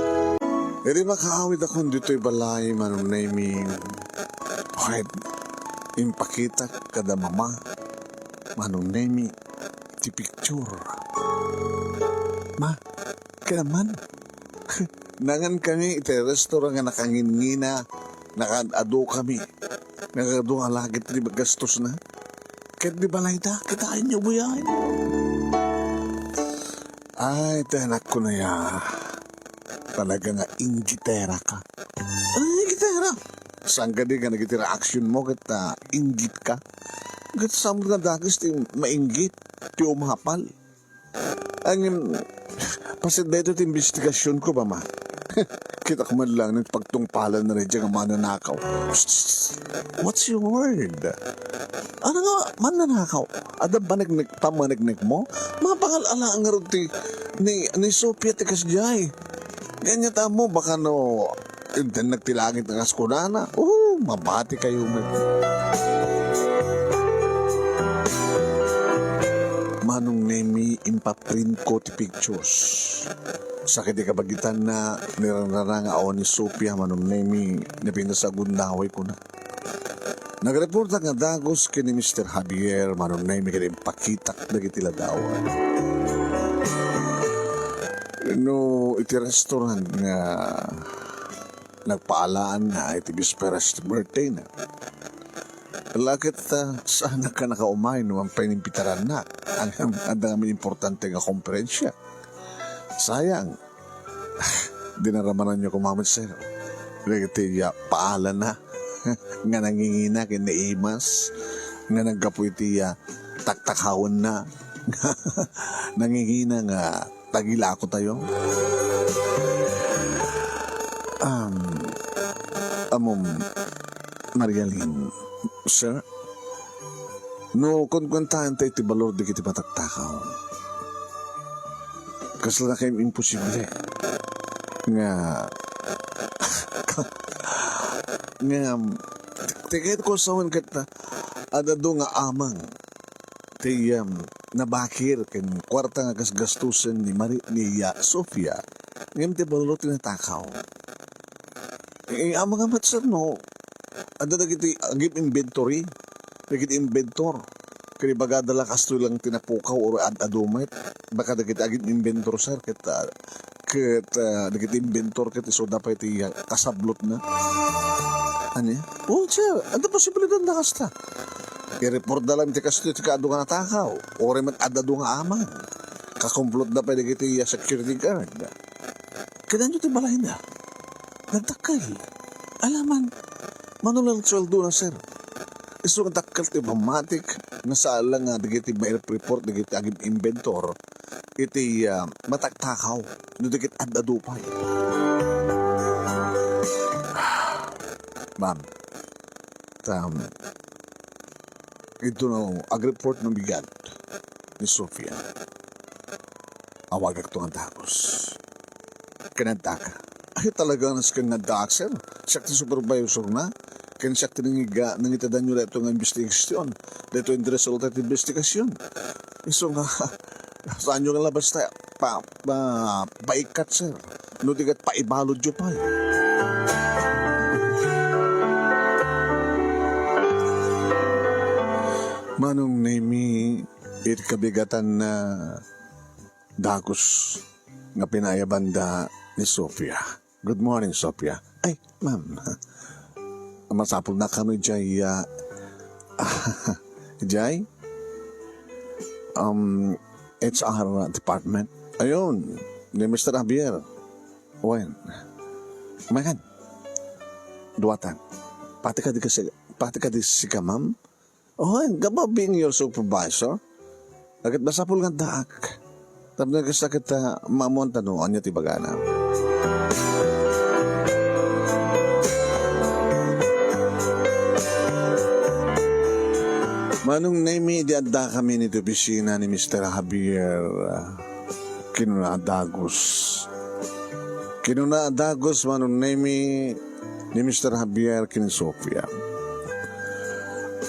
Idi makaawidakon ditoy balay, Manong Nemi, ket impakitak kada mama, Manong Nemi, ti picture. Ma, kailanman? Nangan kami iti restaurant nga nakangingina, nakaad-adu kami. Nagadu nga lagit ti gastosna. Ket di balayda, kitaenyo, buyaen. Ay, ti anakko na ya. Talaga nga inggitera ka. Ay, inggitera? Saan kadi nga nagiti reaction mo ket, ah, inggit ka? Ket saan nga dakes ti mainggit, ti umapal? Ngem, paset daytoy ti imbestigasionko, Mama. Kitak man lang no pagtungpalan na rin nga mananakaw. Psst, psst, psst. What's your word? Ano nga, mananakaw? Adda paneknek, pammaneknek mo? Mapangal-ala nga rod ti ni, ni Sofia ti kasdiay. Ganyan ta mo, baka no, inten nagtilangit nga kaskunana. Oh, mabati kayo met. Manong Nemi, impaprint ko ti pictures. Sakit ikabagitan na, nirarara nga awan ni Sofia, Manong Nemi, napinasagundaway ko na. Nagreporta nga dagus ken ni Mister Javier, Manong Nemi, ken impakitak dagiti ladawan. No, iti restaurant nga nagpaalaan na iti bisperas ti birthday na. Lakit ta, saan ka nakaumay no ang paimbitaran na? Ang, ang, ang importante nga konferensya. Sayang, dinaramanan nyo kumamet, sir. Dagiti, ah, paalana nga nangingina ken naimas, nga naggapu iti, ah, taktakawenna. Nangingina nga tagilako tayo. Um, Ammom, Marialin, sir, no kunkuentaentayo ti balor dagiti mataktakaw, kasla nakayam imposible nga, nga, ti kayatko a sawen ket ad-adu nga amang ti, um, nabakir ken kuarta nga gasgastusen ni Mari-, ni, ah, Sofia, ngem ti balor ti natakaw. Eh, amang a met, sir, no? Adda dagiti agim-inventory, dagiti inventor. Ken ibagada la kastoy lang ti napukaw or ad-adu met. Baka dagiti agim-inventor, sir, ket, ah, ket, ah, dagiti inventor ket isuda pay ti, ah, kasablotna. Ania? Oh, sir, adda posibilidad na kasta. I-report da lang ti kastoy ti kaadu nga natakaw, uray met ad-adu nga amang. Kakumplotda pay dagiti, ah, security guard. Kanayon ti balayna. Nagdakkel. Alaman, mano lang sueldona, sir. Isu nga dakkel ti pammatik nga saan la nga dagiti mai-report dagiti agim-inventor iti, ah, mataktakaw no dagiti ad-adu pay. Ma'am, tam, ito no, ag-report no bigat ni Sofia. Awagakto nga dagus. Ken addak. Ay, talaga nga siak nga addak, sir. Siak ti supervisorna. Ken siak ti nangiga-, nangitedanyo daytoy nga investigasyon. Daytoy ti resulta ti investigasyon. Isu nga, saanyo nga labas ta pa, pa, paikkat, sir. No di ket paibaludyo pay. Manong Nemi, iti kabigatanna, dagus nga pinaayabanda ni Sofia. Good morning, Sofia. Ay, ma'am. Masapul na kano, Jay, ah, Jay? Um, H R department. Ayun, ni Mister Javier. Wen. Makan. Duatan. Pati kadi kasi, pati kadi sika, ma'am? Oh, above being your supervisor. Ket masapul nga addaak. Tapno kasta ket, ah, maammoanta no ania ti ibagana. Manong Nemi, idi addakami iti opisina ni Mister Javier, ah, kinuna a dagus. Kinuna a dagus, Manong Nemi, ni Mister Javier ken ni Sofia.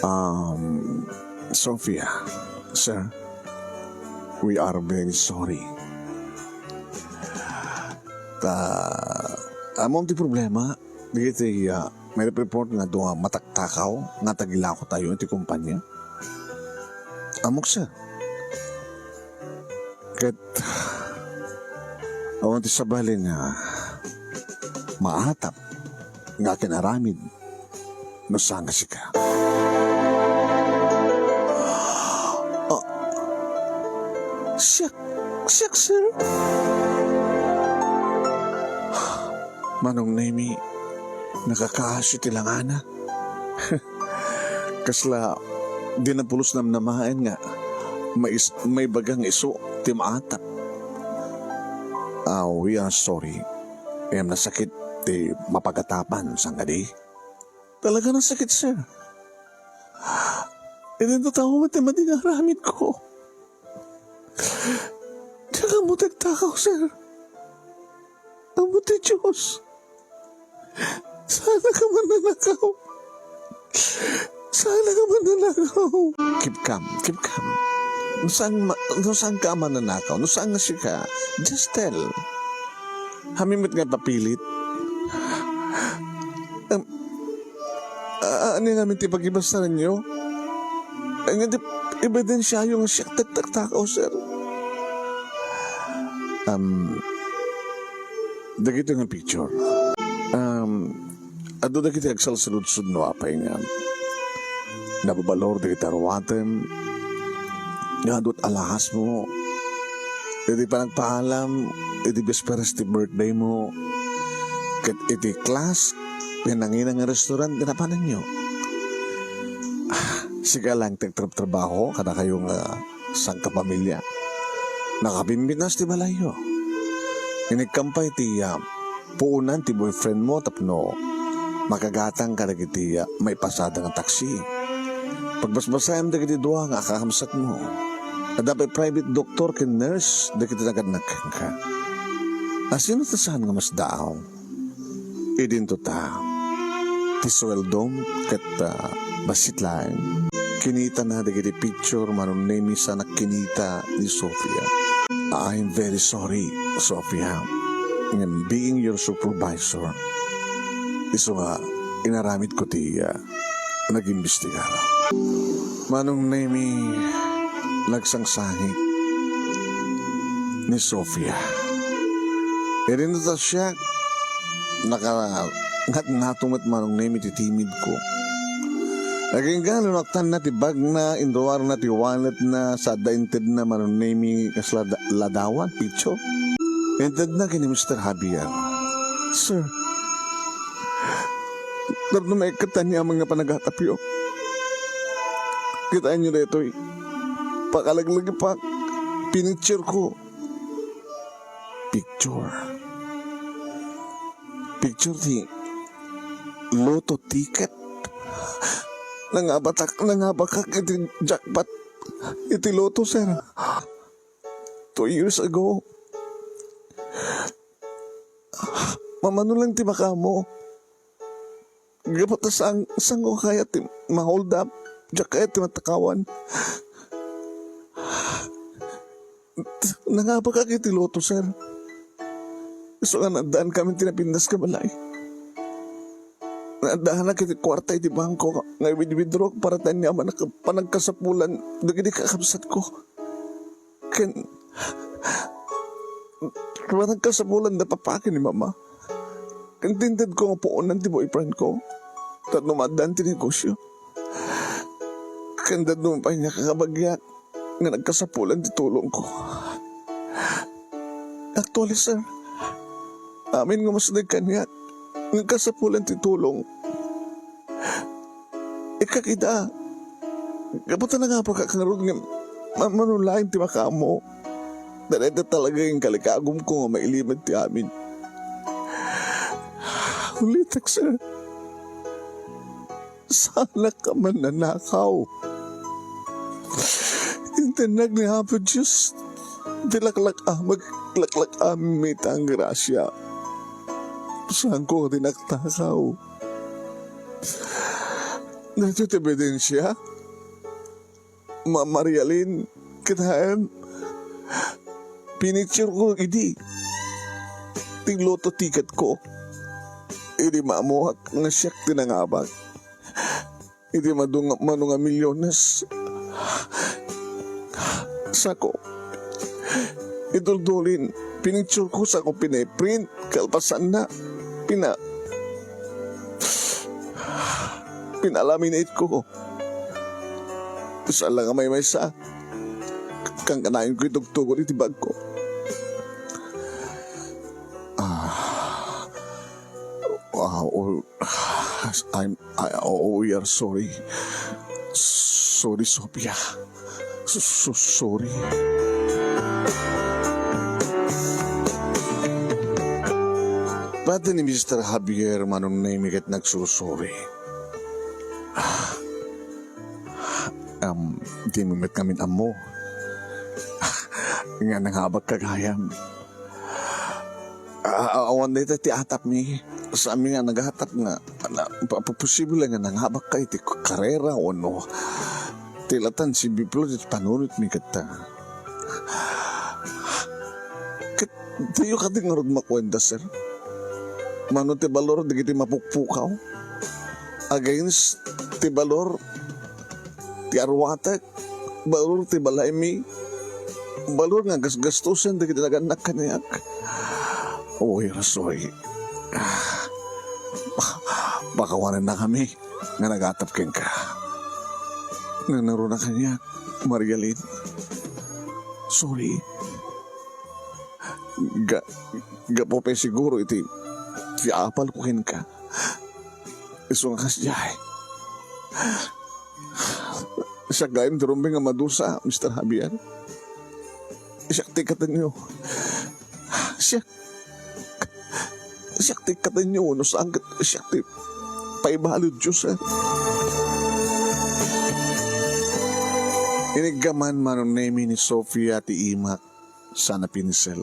Um, Sofia, sir, we are very sorry. Ta, ammom ti problema, dagiti, ah, mai-report nga adu nga mataktakaw nga tagilakotayo iti kompania. Ammok, sir. Ket, awan ti sabali nga maatap nga akin-aramid no saan nga sika. Ah, siak, siak, sir. Manong Nemi, nakakaasi ti langana. Kasla, di na pulos namnamaen nga mais-, maibaga nga isu ti maatap. Ah, we are sorry. Ngem nasakit ti mapagatapan, saan kadi? Talaga nasakit, sir. Iti tattao met ti madi nga aramidko. Diak ammo ti agtakaw, sir. Ammo ti Dios. Saan ka man nanakaw? Saan ka man nanakaw? Keep calm, keep calm. No saan ma-, no saan ka man nanakaw, no saan nga sika, just tell. Amin met nga papilit. Em, a-, ania ngamin ti pagibasaranyo? Ania ti ebidensiayo nga siak ti agtaktakaw, sir? Um, dagitoy nga picture. Um, adu dagiti agsalsaludsod no apay nga nababalor dagiti aruatem nga adu ti alahasmo iti panagpaalam iti bisperas ti birthday mo ket iti class ken nangina nga restaurant nga napananyo. Ah, sika lang ti agtrabtrabaho kadakayo nga sangkapamilya. Nakabimbinas ti balayyo. Inikkan pay ti, ah, puonan ti boyfriend mo tapno Makagatang kadagiti, ah, maipasada nga taksi. Pagbasbasaem dagiti dua nga kakabsatmo. Adda pay private doktor ken nurse dagiti nagannak kenka. Asino ta saan nga masdaaw? Idinto ta, ti sueldom ket, ah, bassit laeng. Kinitana dagiti picture, Manong Nemy, saanak kinita ni Sofia. I'm very sorry, Sofia. Ngem being your supervisor, isu nga inaramidko ti, ah, nag-imbestigar. Manong Nemy, nagsangsangit ni Sofia. Idinto ta siak, nakangatngato met Manong Nemy ti timidko. Agingga, linuktanna ti bagna, inruarna ti walletna, sa adda intedna Manong Nemy kasla da-, ladawan, picture. Intedna ken ni Mister Javier. Sir, tapno maikkat ti aniaman nga panagatapyo. Kitaenyo daytoy. Pakalaglagipak. Pinictureko. Picture. Picture ti lotto ticket. Nangabatak, nangabakak iti jackpot iti lotto, sir. Two years ago. Mamano lang ti makaammo. Gapu ta saan, saanko kayat ti ma-hold up, diak kayat ti matakawan. Nangabakak iti lotto, sir. Isu nga naaddaankamin ti napintas nga balay. Naaddanak iti kuarta iti bangko nga i-withdraw para ta aniaman a panagkasapulan dagiti kakabsatko. Ken, ken panagkasapulan da papa ken ni mama. Ken ti intedko nga puonan ti boyfriendko. Tapno maaddaan ti negosyo. Ken dadduma pay nga kakabagiak nga nagkasapulan ti tulongko. Actually, sir, amin nga masdeg kaniak, nagkasapulan ti tulong. Ikkak ida. Gapu ta nangabakak ngarud nga ma-, mano laeng ti makaammo. Dayta talaga nga kalikagumko nga mailimed ti amin. Ulitek, sir. Saanak a mannanakaw. Intendek ni Apo Dios ti laklak-, ah, maglaklak-, ah, mi ti grasia. Saanko ti nagtakaw. Daytoy ti ebidensia. Ma-, Marialin, kitaem, pinictureko idi ti lotto ticketko. Idi maammoak nga siak ti nangabak iti madung-, mano nga milyones. Saanko iduldulin, pinictureko, saanko pina-print, kalpasanna, pina-, pina-laminateko. Saan la nga maymaysa, kankanayon ko itugtugaw iti bagko. Ah, ah, oh, I'm, I, oh, we are sorry. Sorry, Sofia. So, so sorry. Pati ni Mister Javier, Manong Nemy, ket nagsusorry. Am, di mi met ngamin ammo nga nangabakka gayam. A-, a-, awan dayta ti atapmi. Saanmi nga nagatap nga, na, pa-, pa-, posible nga nangabakka iti karera wenno ti latan si Biplo ti panunotmi ketta. Ket diyo kadi ngarud makuenta, sir? Mano ti balor dagiti mapukpukaw against ti balor ti arwatek, balor ti balaymi, balor nga gasgastosen dagiti nagannak kaniak. Uy, Rasoy, pakawanennakami nga nagatap kenka. Nangruna kaniak, Marialin. Sorry. Ga-, gapu pay siguro iti, ti apalko kenka. Isu nga kasdiay. Siak gayam ti rumbeng a madusa, Mister Javier. Siak ti ikkatenyo. Siak, siak ti ikkatenyo, wenno saan ket siak ti paibaludyo, sir. Iniggaman, Manong Nemi, ni Sofia ti imak sana pinsel.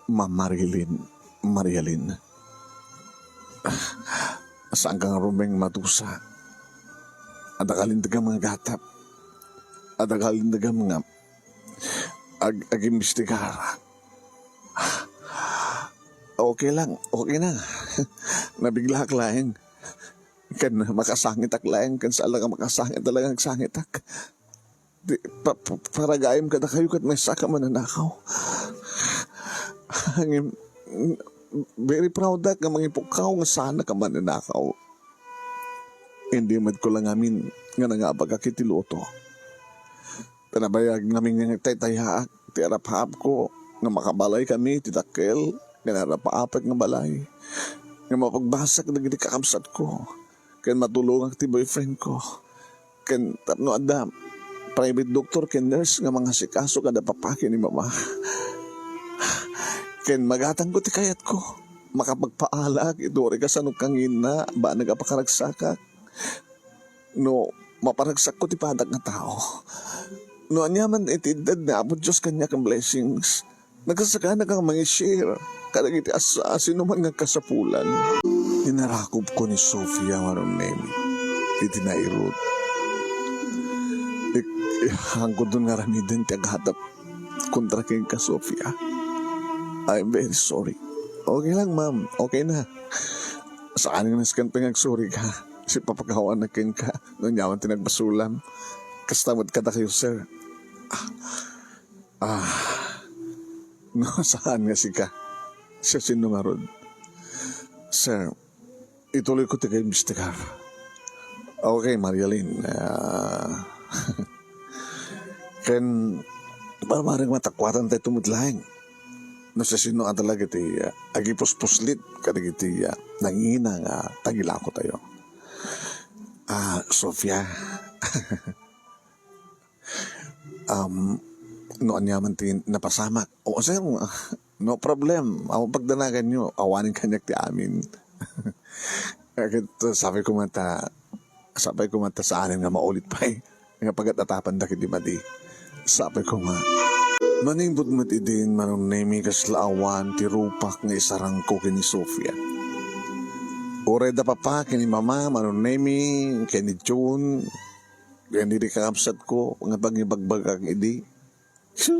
Ma Marilyn, Marialin. Saanka ngarud madusa. Adda kalinteg nga gatap. Adda kalinteg nga ag-, agimbestigar. Okay lang, okay na. Nabiglaak laeng. Ken makasangitak laeng, ken saan la nga makasangit talaga agsangitak. Di, pa-, pa-, paragaem kadakayo ket maysaka mananakaw. Ngem, very proud ak nga mangipukkaw nga saanka mananakaw. Hindi met ko la ngamin nga nangabagak iti luto. Pinabayag ngamin nga agtaytayaak ti arap-apko nga makabalaykami iti dakkel nga arap-apek nga balay nga mapagbasak dagiti kakabsatko ken matulongak ti boyfriendko. Ken tapno adda private doctor ken nurse nga mangasikaso kada papa ken ni mama. Ken magatangko ti kayatko. Makapagpaalaak iti uri kasano kanginna banag a pakaragsakak. No maparagsakko ti padak nga tao. No aniaman iti idded ni Apo Dios kaniak nga blessings, nagsasaganaka nga mangi-share kadagiti as-, asinoman nga kasapulan. Inarakupko ni Sofia, Manong Nemi, iti nairut. Ik-, ikantko nga aramiden ti agatap kontra kenka, Sofia. I'm very sorry. Okay lang, ma'am. Okay na. Saan nga nasken pay nga agsorry ka? Sipapakawanak kenka no aniaman ti nagbasolam. Kasta met kadakayo, sir. Ah, no, saan nga sika? Siasino ngarud? Sir, ituloy ko ti kaimbestigar. Okay, Marialin. Ah, ken, barbareng matakuatan tayo tumutlaeng. No siasino a talaga ti, ah, agipuspuslit kadagiti, ah, nangina nga tagilako tayo. Ah, Sofia. Um, no aniaman ti napasamak. O, sir, no problem. Awan pagdanaganyo. Awanen kaniak ti amin. Ket sapay koma ta, sapay koma ta saanen nga maulit pay nga pagat-atapan dagiti madi. Sapay koma. Manipud met idin, Manong Nemi, kasla awan ti rupak nga isarangko ken ni Sofia. Uray da papa ken ni mama, Manong Nemi, ken ni June, ken ni kakabsatko nga pangibagbagak idi. Su,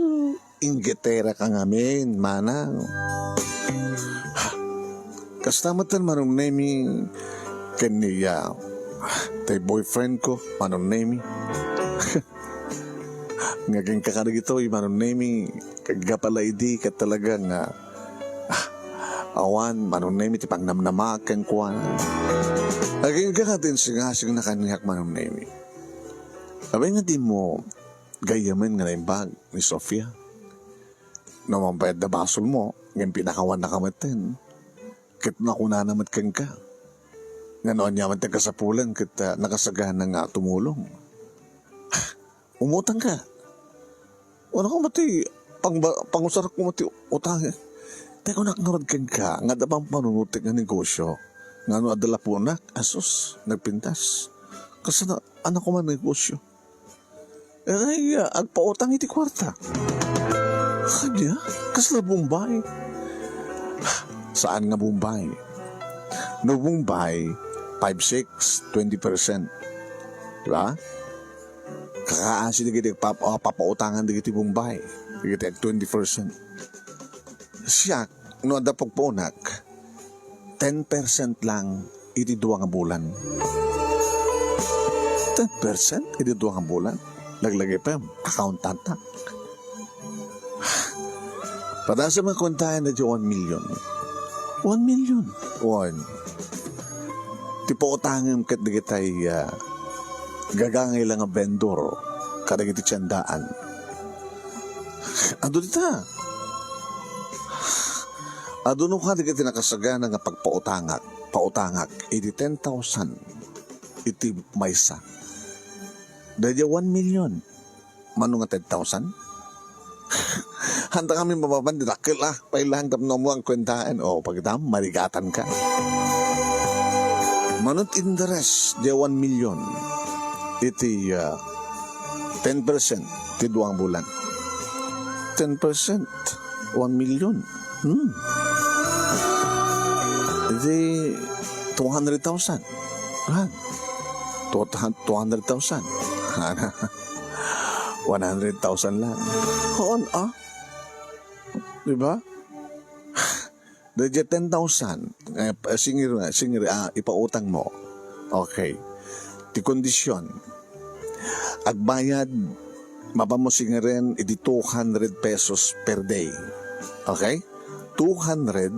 inggeteraka ngamin, manang. Kasta met ten, Manong Nemi, ken ni, ah, tay boyfriendko, Manong Nemi. Nga kenka kadagitoy, Manong Nemi, kagga pala idi ket talaga nga, ah, awan, Manong Nemi, ti pangnamnamaak kenkuana. Agingga nga ti insingasingna kaniak, Manong Nemi. Apay nga dimo gayyamen nga naimbag ni Sofia? No mangpayat da basolmo, ngem pinakawannaka metten. Ket nakunana met kenka nga no aniaman ti kasapulan ket, ah, nakasagana nga tumulong. Umutangka. Wala ko mati pang-, pangusar ko mati utang. Tay kunak ngarud kenka nga adda pampanunot nga negosyo. Nga no adda lapunak, asus, nagpintas. Kasano, anak ko man negosyo. Ay, ah, agpautang iti kuarta. Ania? Kasla Bombay? Saan nga Bombay? No Bombay, five six, twenty percent. Di ba? Kakaasi dagiti pap-, ah, papautangan dagiti Bombay. Dagiti ag twenty percent. Siak, no adda pagpaunak, ten percent lang iti dua nga bulan. Ten percent iti dua nga bulan? Laglagipem, accountant-ak. Padasem nga kuentaen dagiti one million. One million. One. Ti pautangem ket dagitay, ah, gagangay la nga vendor kadagiti tiendaan. Adu dita. Adu no kadi iti nakasagana nga pagpautangak, pautangak iti ten thousand iti maysa. Daydiay one million. Mano nga ten thousand? Handa kami mapapan di dakkel, ah. Pailang tapno mo ang kwentaen. O, pagdam, marigatanka. Mano ti interes diay one million iti, ah, ten percent ti dua nga bulan? Ten percent, one million. Hmm. Iti two hundred thousand. Ha? Two, two hundred thousand. One hundred thousand lang. Hoon, ah? Di ba? Daydiay ten thousand, eh, pa-, singir, singir, ah, ipautang mo. Okay. Ti kondisyon, agbayad, mapanmo singiren iti two hundred pesos per day. Okay? Two hundred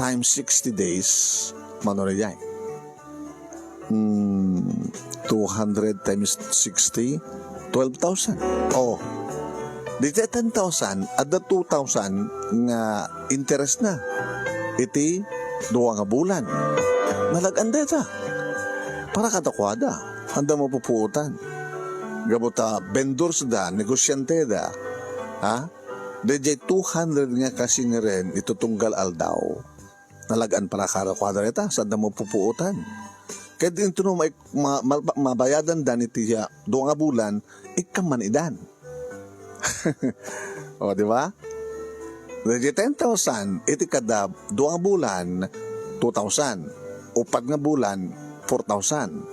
times sixty days, mano na yan? Hmm, two hundred times sixty, twelve thousand. Oh, dita ten thousand, adda two thousand nga interest na iti dua nga bulan. Nalagan dayta. Para kadakuada, anda mapupuotan. Gapu ta vendors da, negosyante da. Ha? Daydiay two hundred nga kasingaren iti tunggal aldaw. Nalagan para kadakuada dayta, saan da mapupuotan. Ket intono ma-, ma-, ma-, mabayadan da iti, ah, dua nga bulan, ikkan man idan. O, di ba? Daydiay ten thousand, iti kada dua nga bulan, two thousand. Upat nga bulan, four thousand.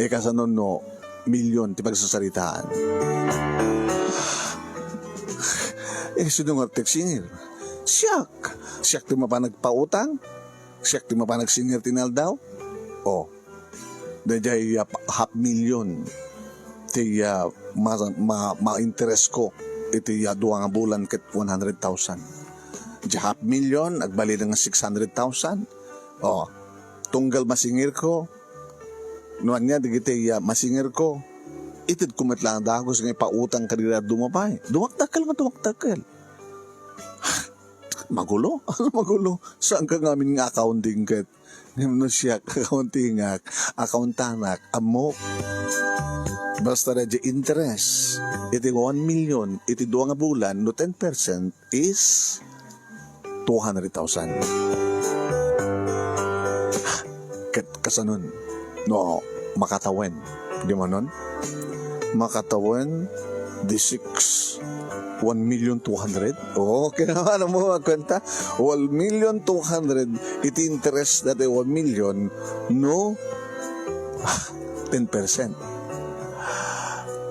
Ikasano no, milyon ti pagsasaritaan. Eh, sino nga ti agsingir? Siak. Siak ti mapan agpautang. Siak ti mapan agsingir ti inaldaw. Oh. Daydiay, ah, half million ti, ah, ma-, ma-, ma-interest ko iti, ah, dua nga bulan ket one hundred thousand. Diay half million, agbalin nga six hundred thousand. Oh. Tunggal masingir ko, no ania dagiti, ah, masingir ko, itedko met laeng dagus nga ipautang kadagiti dadduma pay. Dumakdakkel nga dumakdakkel. Magulo? Ano magulo? Saan ka ngamin nga accounting ket? Ngem no siak, accountingak, accountanak, ammok. Basta daydiay interest, iti one million, iti dua nga bulan, no ten percent is two hundred thousand. Ket kasanon, no, makatawen, di manon? Makatawen, di six, one million two hundred? Oo, kinamana mo magkwenta. One million two hundred, iti interest dati one million, no? Ten percent.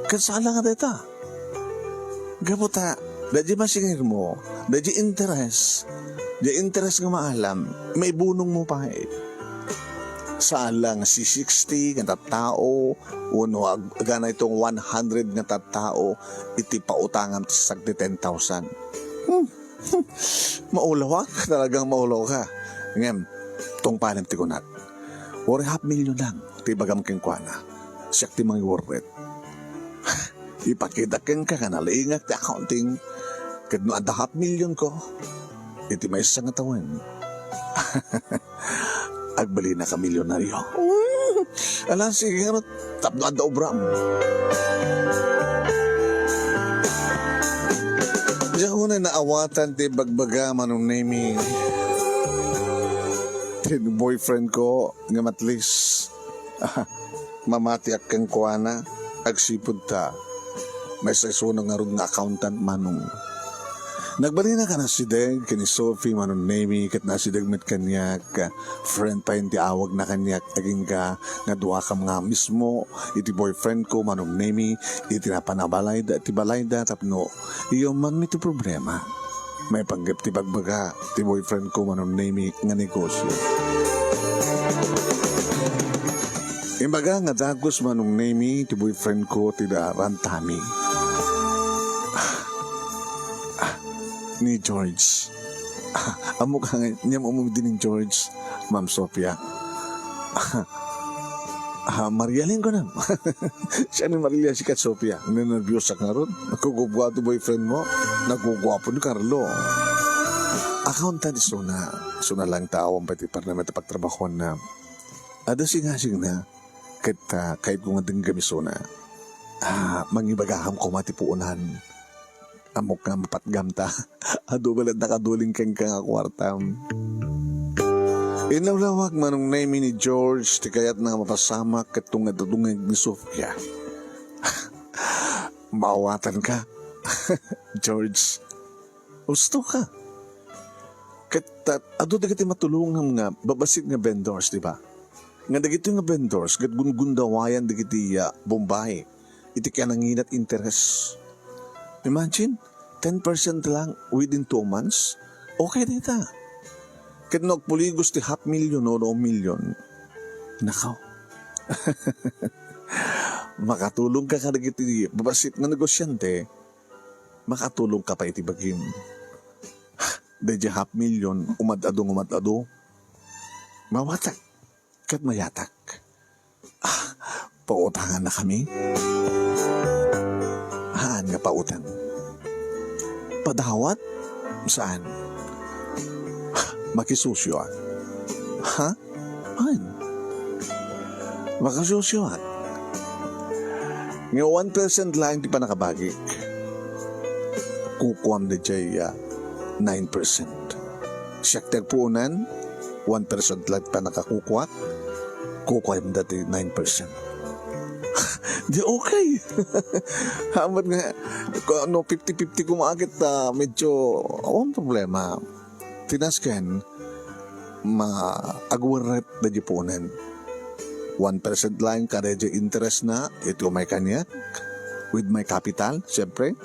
Ket saan la nga dayta? Gapu ta, daydiay masingir mo, daydiay interes, daydiay interes nga maalam, maibunong mo pay. Saan la nga si sixty nga tattao, wenno ag-, agana itong one hundred nga tattao, iti pautangam ti sagdi ten thousand. Hmm. Maulawak, talagang maulaw ka. Ngem, tungpalem ti kunak. Uray half million lang ti ibagam kenkuana. Siak ti mangiwurret. Ipakita kenka nga nalaingak ti accounting. Ket no adda half million ko, iti maysa nga tawen, agbalinaka milyonaryo. Ala, sige nga, tapno adda obram. Diak unay naawatan ti bagbaga, Manong Nemi. Ti boyfriend ko, ngem at least, mamatiak kenkuana, agsipud ta maysa isuna ngarud nga accountant, Manong. Nagbalinaka nasideg ken ni Sophie, Manong Nemi, ket nasideg met kaniak, friend pay ti awagna kaniak, agingga nga duakam nga mismo iti boyfriend ko, Manong Nemi, iti napan a balayda, ti balayda tapno iyamanmi ti problema. Maipanggep ti bagbaga ti boyfriend ko, Manong Nemi, nga negosyo. Imbaga nga dagus, Manong Nemi, ti boyfriend ko ti da rantami. Ah, ah, ni George. Ah, ammok nga, niam umugdi ni George, Ma'am Sofia. Ah, Maria Linggo nam. Siya ni Maria, sikat Sofia. Ninerbios ak ngarud. Nagkugubwa ti boyfriend mo. Nagguguapo ni Carlo. Accountant isuna. Isuna lang ta awan pay ti parnamet a pagtrabahoanna. Adda singasingna. Ket, ah, kayatko nga denggem isuna. Ah, mangibagakam koma ti puonan. Ammok nga mapatgam ta. Adu balet nakaduling kenka nga kuartam. Inlawlawag Manong Nemy ni George ti kayatna nga mapasamak ket tungnga-tungnga ni Sofia. Maawatanka, George. Husto ka. Ket, ah, adu dagiti matulongam nga babassit nga vendors, di ba? Nga dagitoy nga vendors, ket gungundawayan dagiti, ah, Bombay iti kinanginat interes. Imagine, ten percent lang within two months? Okay dayta. Ket no agpuligos ti half million o one million, nakaw. Makatulong ka kadagiti babassit nga negosyante, makatulong ka pay iti bagim. Daydiay half million, umad-adu nga umad-adu. Mawatak ket mayatak. Ah, pautangannakami? Haan nga pautang. Padawat? Saan? Makisusioak. Ha? Haan. Makisusioak. Nga one percent laeng ti pannakabagik. Kukuam daydiay, ah, nine percent. Siak ti agpuonan, one percent laeng ti pannakakukuak, kukuam daydiay nine percent. Di okay. Hamat nga, ko-, no fifty fifty koma ket, ah, medyo, awan problema. Ti nasken, ma-, agwerrep daydiay puonan. One percent laeng kadaydiay interest na, iti umay kaniak, with my capital, siyempre.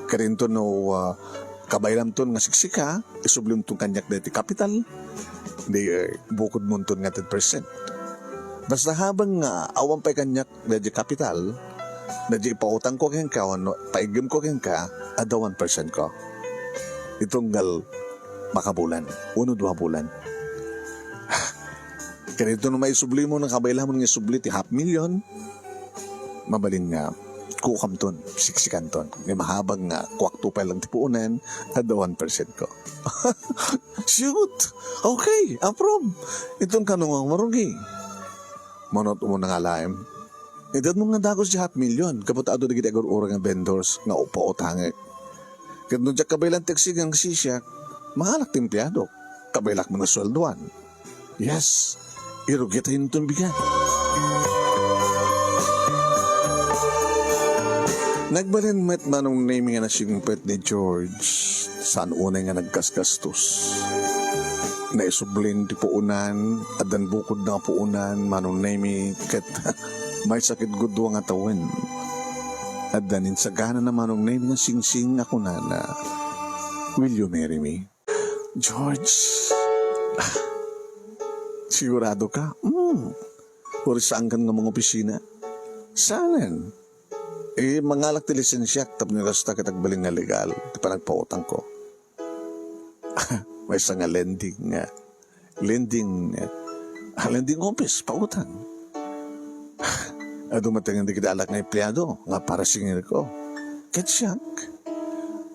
Kadinto no, ah, kabaylamton nga siksika, isublimton kaniak daytoy kapital, di, eh, bukodmonton nga ten percent. Basta habang nga awan pay kaniak daytoy kapital, daytoy ipautangko kenka wenno paiggem ko kenka, adda one percent ko. Itunggal makabulan, uno dua bulan. Kadinto no maisubli mo, no kabaylamon nga isubli ti half million, mabalin nga kukamton, siksikanton. Nga mahabag nga kuakto pay lang ti puonan, adda one percent ko. Shoot! Okay, approve. Iton kano nga marugi. Manot mo na nga laem. Itedmo nga dagus ti half million, gapu ta adu dagiti agur-urag nga vendors nga upautangek. Ket no diak kabaylan ti agsigang sisiak, mangalak ti empleyado. Kabaylak man nga sueldoan. Yes, irugitayon ton bigat. Nagbalin met Manong Nemy nga nasingpet ni George. Saan unay nga naggasgastos. Naisublin ti puonan, addan bukod nga puonan, Manong Nemy, ket maysa ket gudua nga tawen. Addan insagana na Manong Nemy nga singsing a kunana, "Will you marry me?" George, sigurado ka? Hmm. Uri saankan nga mangopisina? Saanen? Eh, mangalak ti lisensiak tapno kasta ket agbalin nga legal ti panagpautangko. Maysa nga lending, ah, lending, ah, lending office, pautang. Adu met dagiti alak nga empleyado nga para singirko. Ket siak,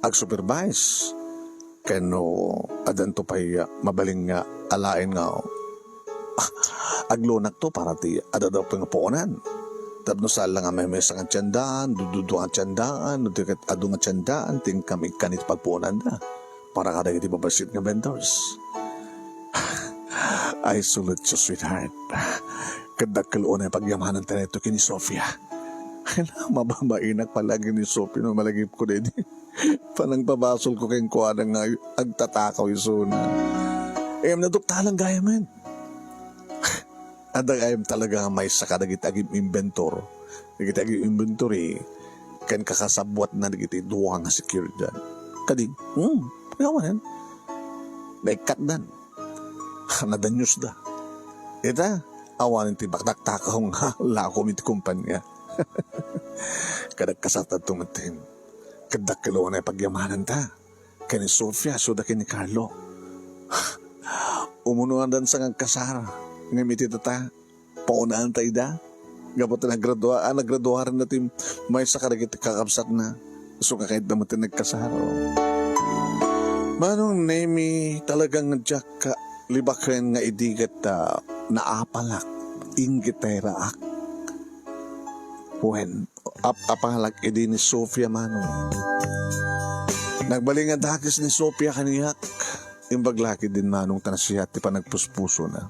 agsupervise. Ken no addanto pay, ah, mabalin nga alaen nga, ah, aglonakto para ti ad-adu pay nga puonan. Tapno saan la nga maymaysa nga tiendaan, dududua nga tiendaan, no di ket adu nga tiendaan, ti inkam ikkan iti pagpuonanda para kadagiti babassit nga vendors. Ay, sulit, sweetheart. Ket dakkel unay pagyamananta daytoy ken ni Sofia. Ay, mababainak palagi ni Sofia no malagipko daydi. Panangpabasolko kenkuana nga agtatakaw isuna. Em, naduktalan gayamen. Adda gayamen talaga nga maysa kadagiti agim-inventor. Dagiti agim-inventory ken kakasabbuatna dagiti dua nga security. Kadi, hmm, awanen. Naikkatdan. Nadanyosda. Ita, awanen ti bakdaktakaw nga lakom iti kumpanya. Kadagkasatadto metten. Ket dakkel unay pagyamananta. Ken ni Sofia, isuda ken ni Carlo. Umunoandansa nga agkasar. Ngem iti data, paunaan ta ida. Gapu ta nagradua-, ah, nagraduarenna ti maysa kadagiti kakabsatna. Isu nga kayatda met ti nagkasar. Manong Nemy, talagang diak libaken nga idi ket, ah, naapalak, inggiteraak. Wen, ap-apalak idi ni Sofia, Manong. Nagbalin nga dakes ni Sofia kaniak. Imbag la ketdin, Manong, ta nasiat ti panagpuspusona.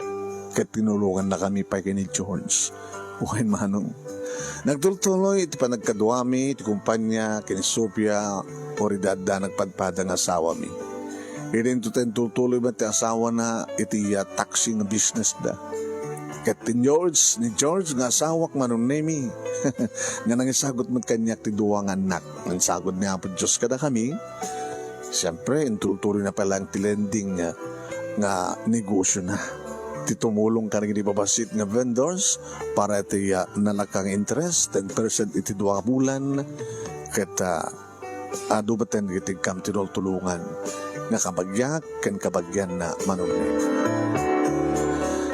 Ket tinulongannakami pay ken ni George. Wen, Manong. Nagtultuloy iti panagkaduami, iti kumpanya, ken ni Sofia, uray adda nagpadpada nga asawami. Idi intoten tultuloy met ti asawana iti, ah, taxi nga business da. Ket ni George, ni George nga asawak, Manong Nemi, nga nangisagut met kaniak ti dua nga annak. Nansagud ni Apo Dios kadakami. Siyempre, intultuloy na pay laeng ti lending nga, nga negosyo na. Ti tumulong kadagiti babassit nga vendors para iti, ah, nalaka nga interest, ten percent iti dua a bulan. Ket, ah, adu met ti kam tinultulongan nga kabagiak ken kabagianna, Manong Nemi.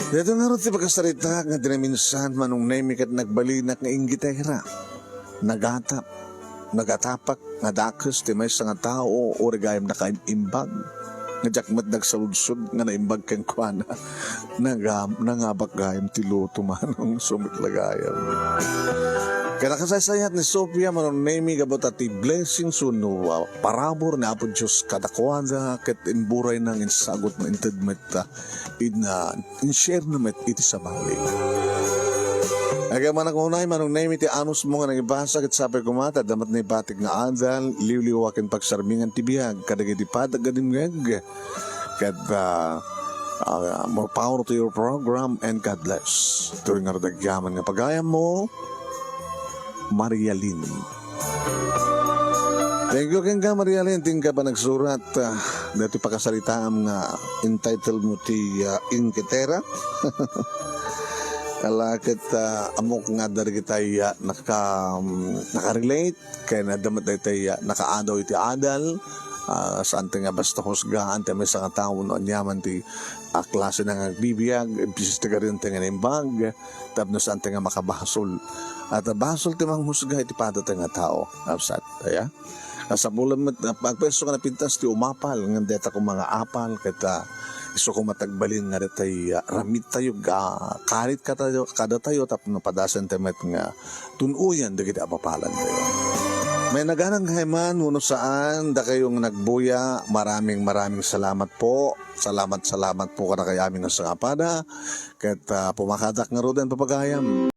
Daytoy ngarud ti pakasaritak nga dinaminsan, Manong Nemi, ket nagbalinak nga inggitera. Nagatap, nagatapak nga dakes ti maysa nga tao, uray gayam nakaim-imbag. Nga diak met nagsaludsod nga naimbag kenkuana. Nagam-, nangabak gayam ti luto, Manong, isu met la gayam. Ket nakasaysayat ni Sofia, Manong Nemi, gapu ta ti blessings wenno, ah, parabur ni Apo Dios kadakuada, ket imburayna nga insagut nga inted met, ah, in, ah, in-share na met iti sabali. Agyaman a unay, Manong Nemi, ti anusmo nga nangibasa, ket sapay koma ta adda met naibatik nga adal, liwliwa ken pagsarmingan ti biag kadagiti padak nga dimngeg. Ket, ah, ah, more power to your program and God bless. Daytoy ngarud agyaman nga pagayammo, Marialyn. Thank you kenka, Marialyn, ti inka panagsurat, ah, daytoy pakasaritaam nga entitled mo ti, ah, Inggitera. Ala ket, ah, ammok nga adda dagiti, ah, naka-, um, nakarelate, ken adda met daytoy, ah, nakaadaw iti adal, ah, saan ti nga basta husgaan ti maysa nga tao no aniaman ti, ah, klase na nga agbibiag, imbes ti gayam ti nga naimbag, tapno saan ti nga makabasol. At, ah, basol ti manghusga iti padata nga tao, kabsat, aya? Kasapulan met, ah, agpayso nga napintas ti umapal, ngem dayta koma nga apal, ket, ah, isu koma ti agbalin nga daytoy, ah, rammittayo, ah, karit katayo, kadatayo, tapno padasen ti met nga tun-oyan dagiti apapalantayo. May naganang kayman, wenno saan, dakayo nga nagbuya, maraming, maraming salamat po. Salamat, salamat po kadakayo amin nga sangapada. Ket, ah, pumakadak ngaruden, papagayam.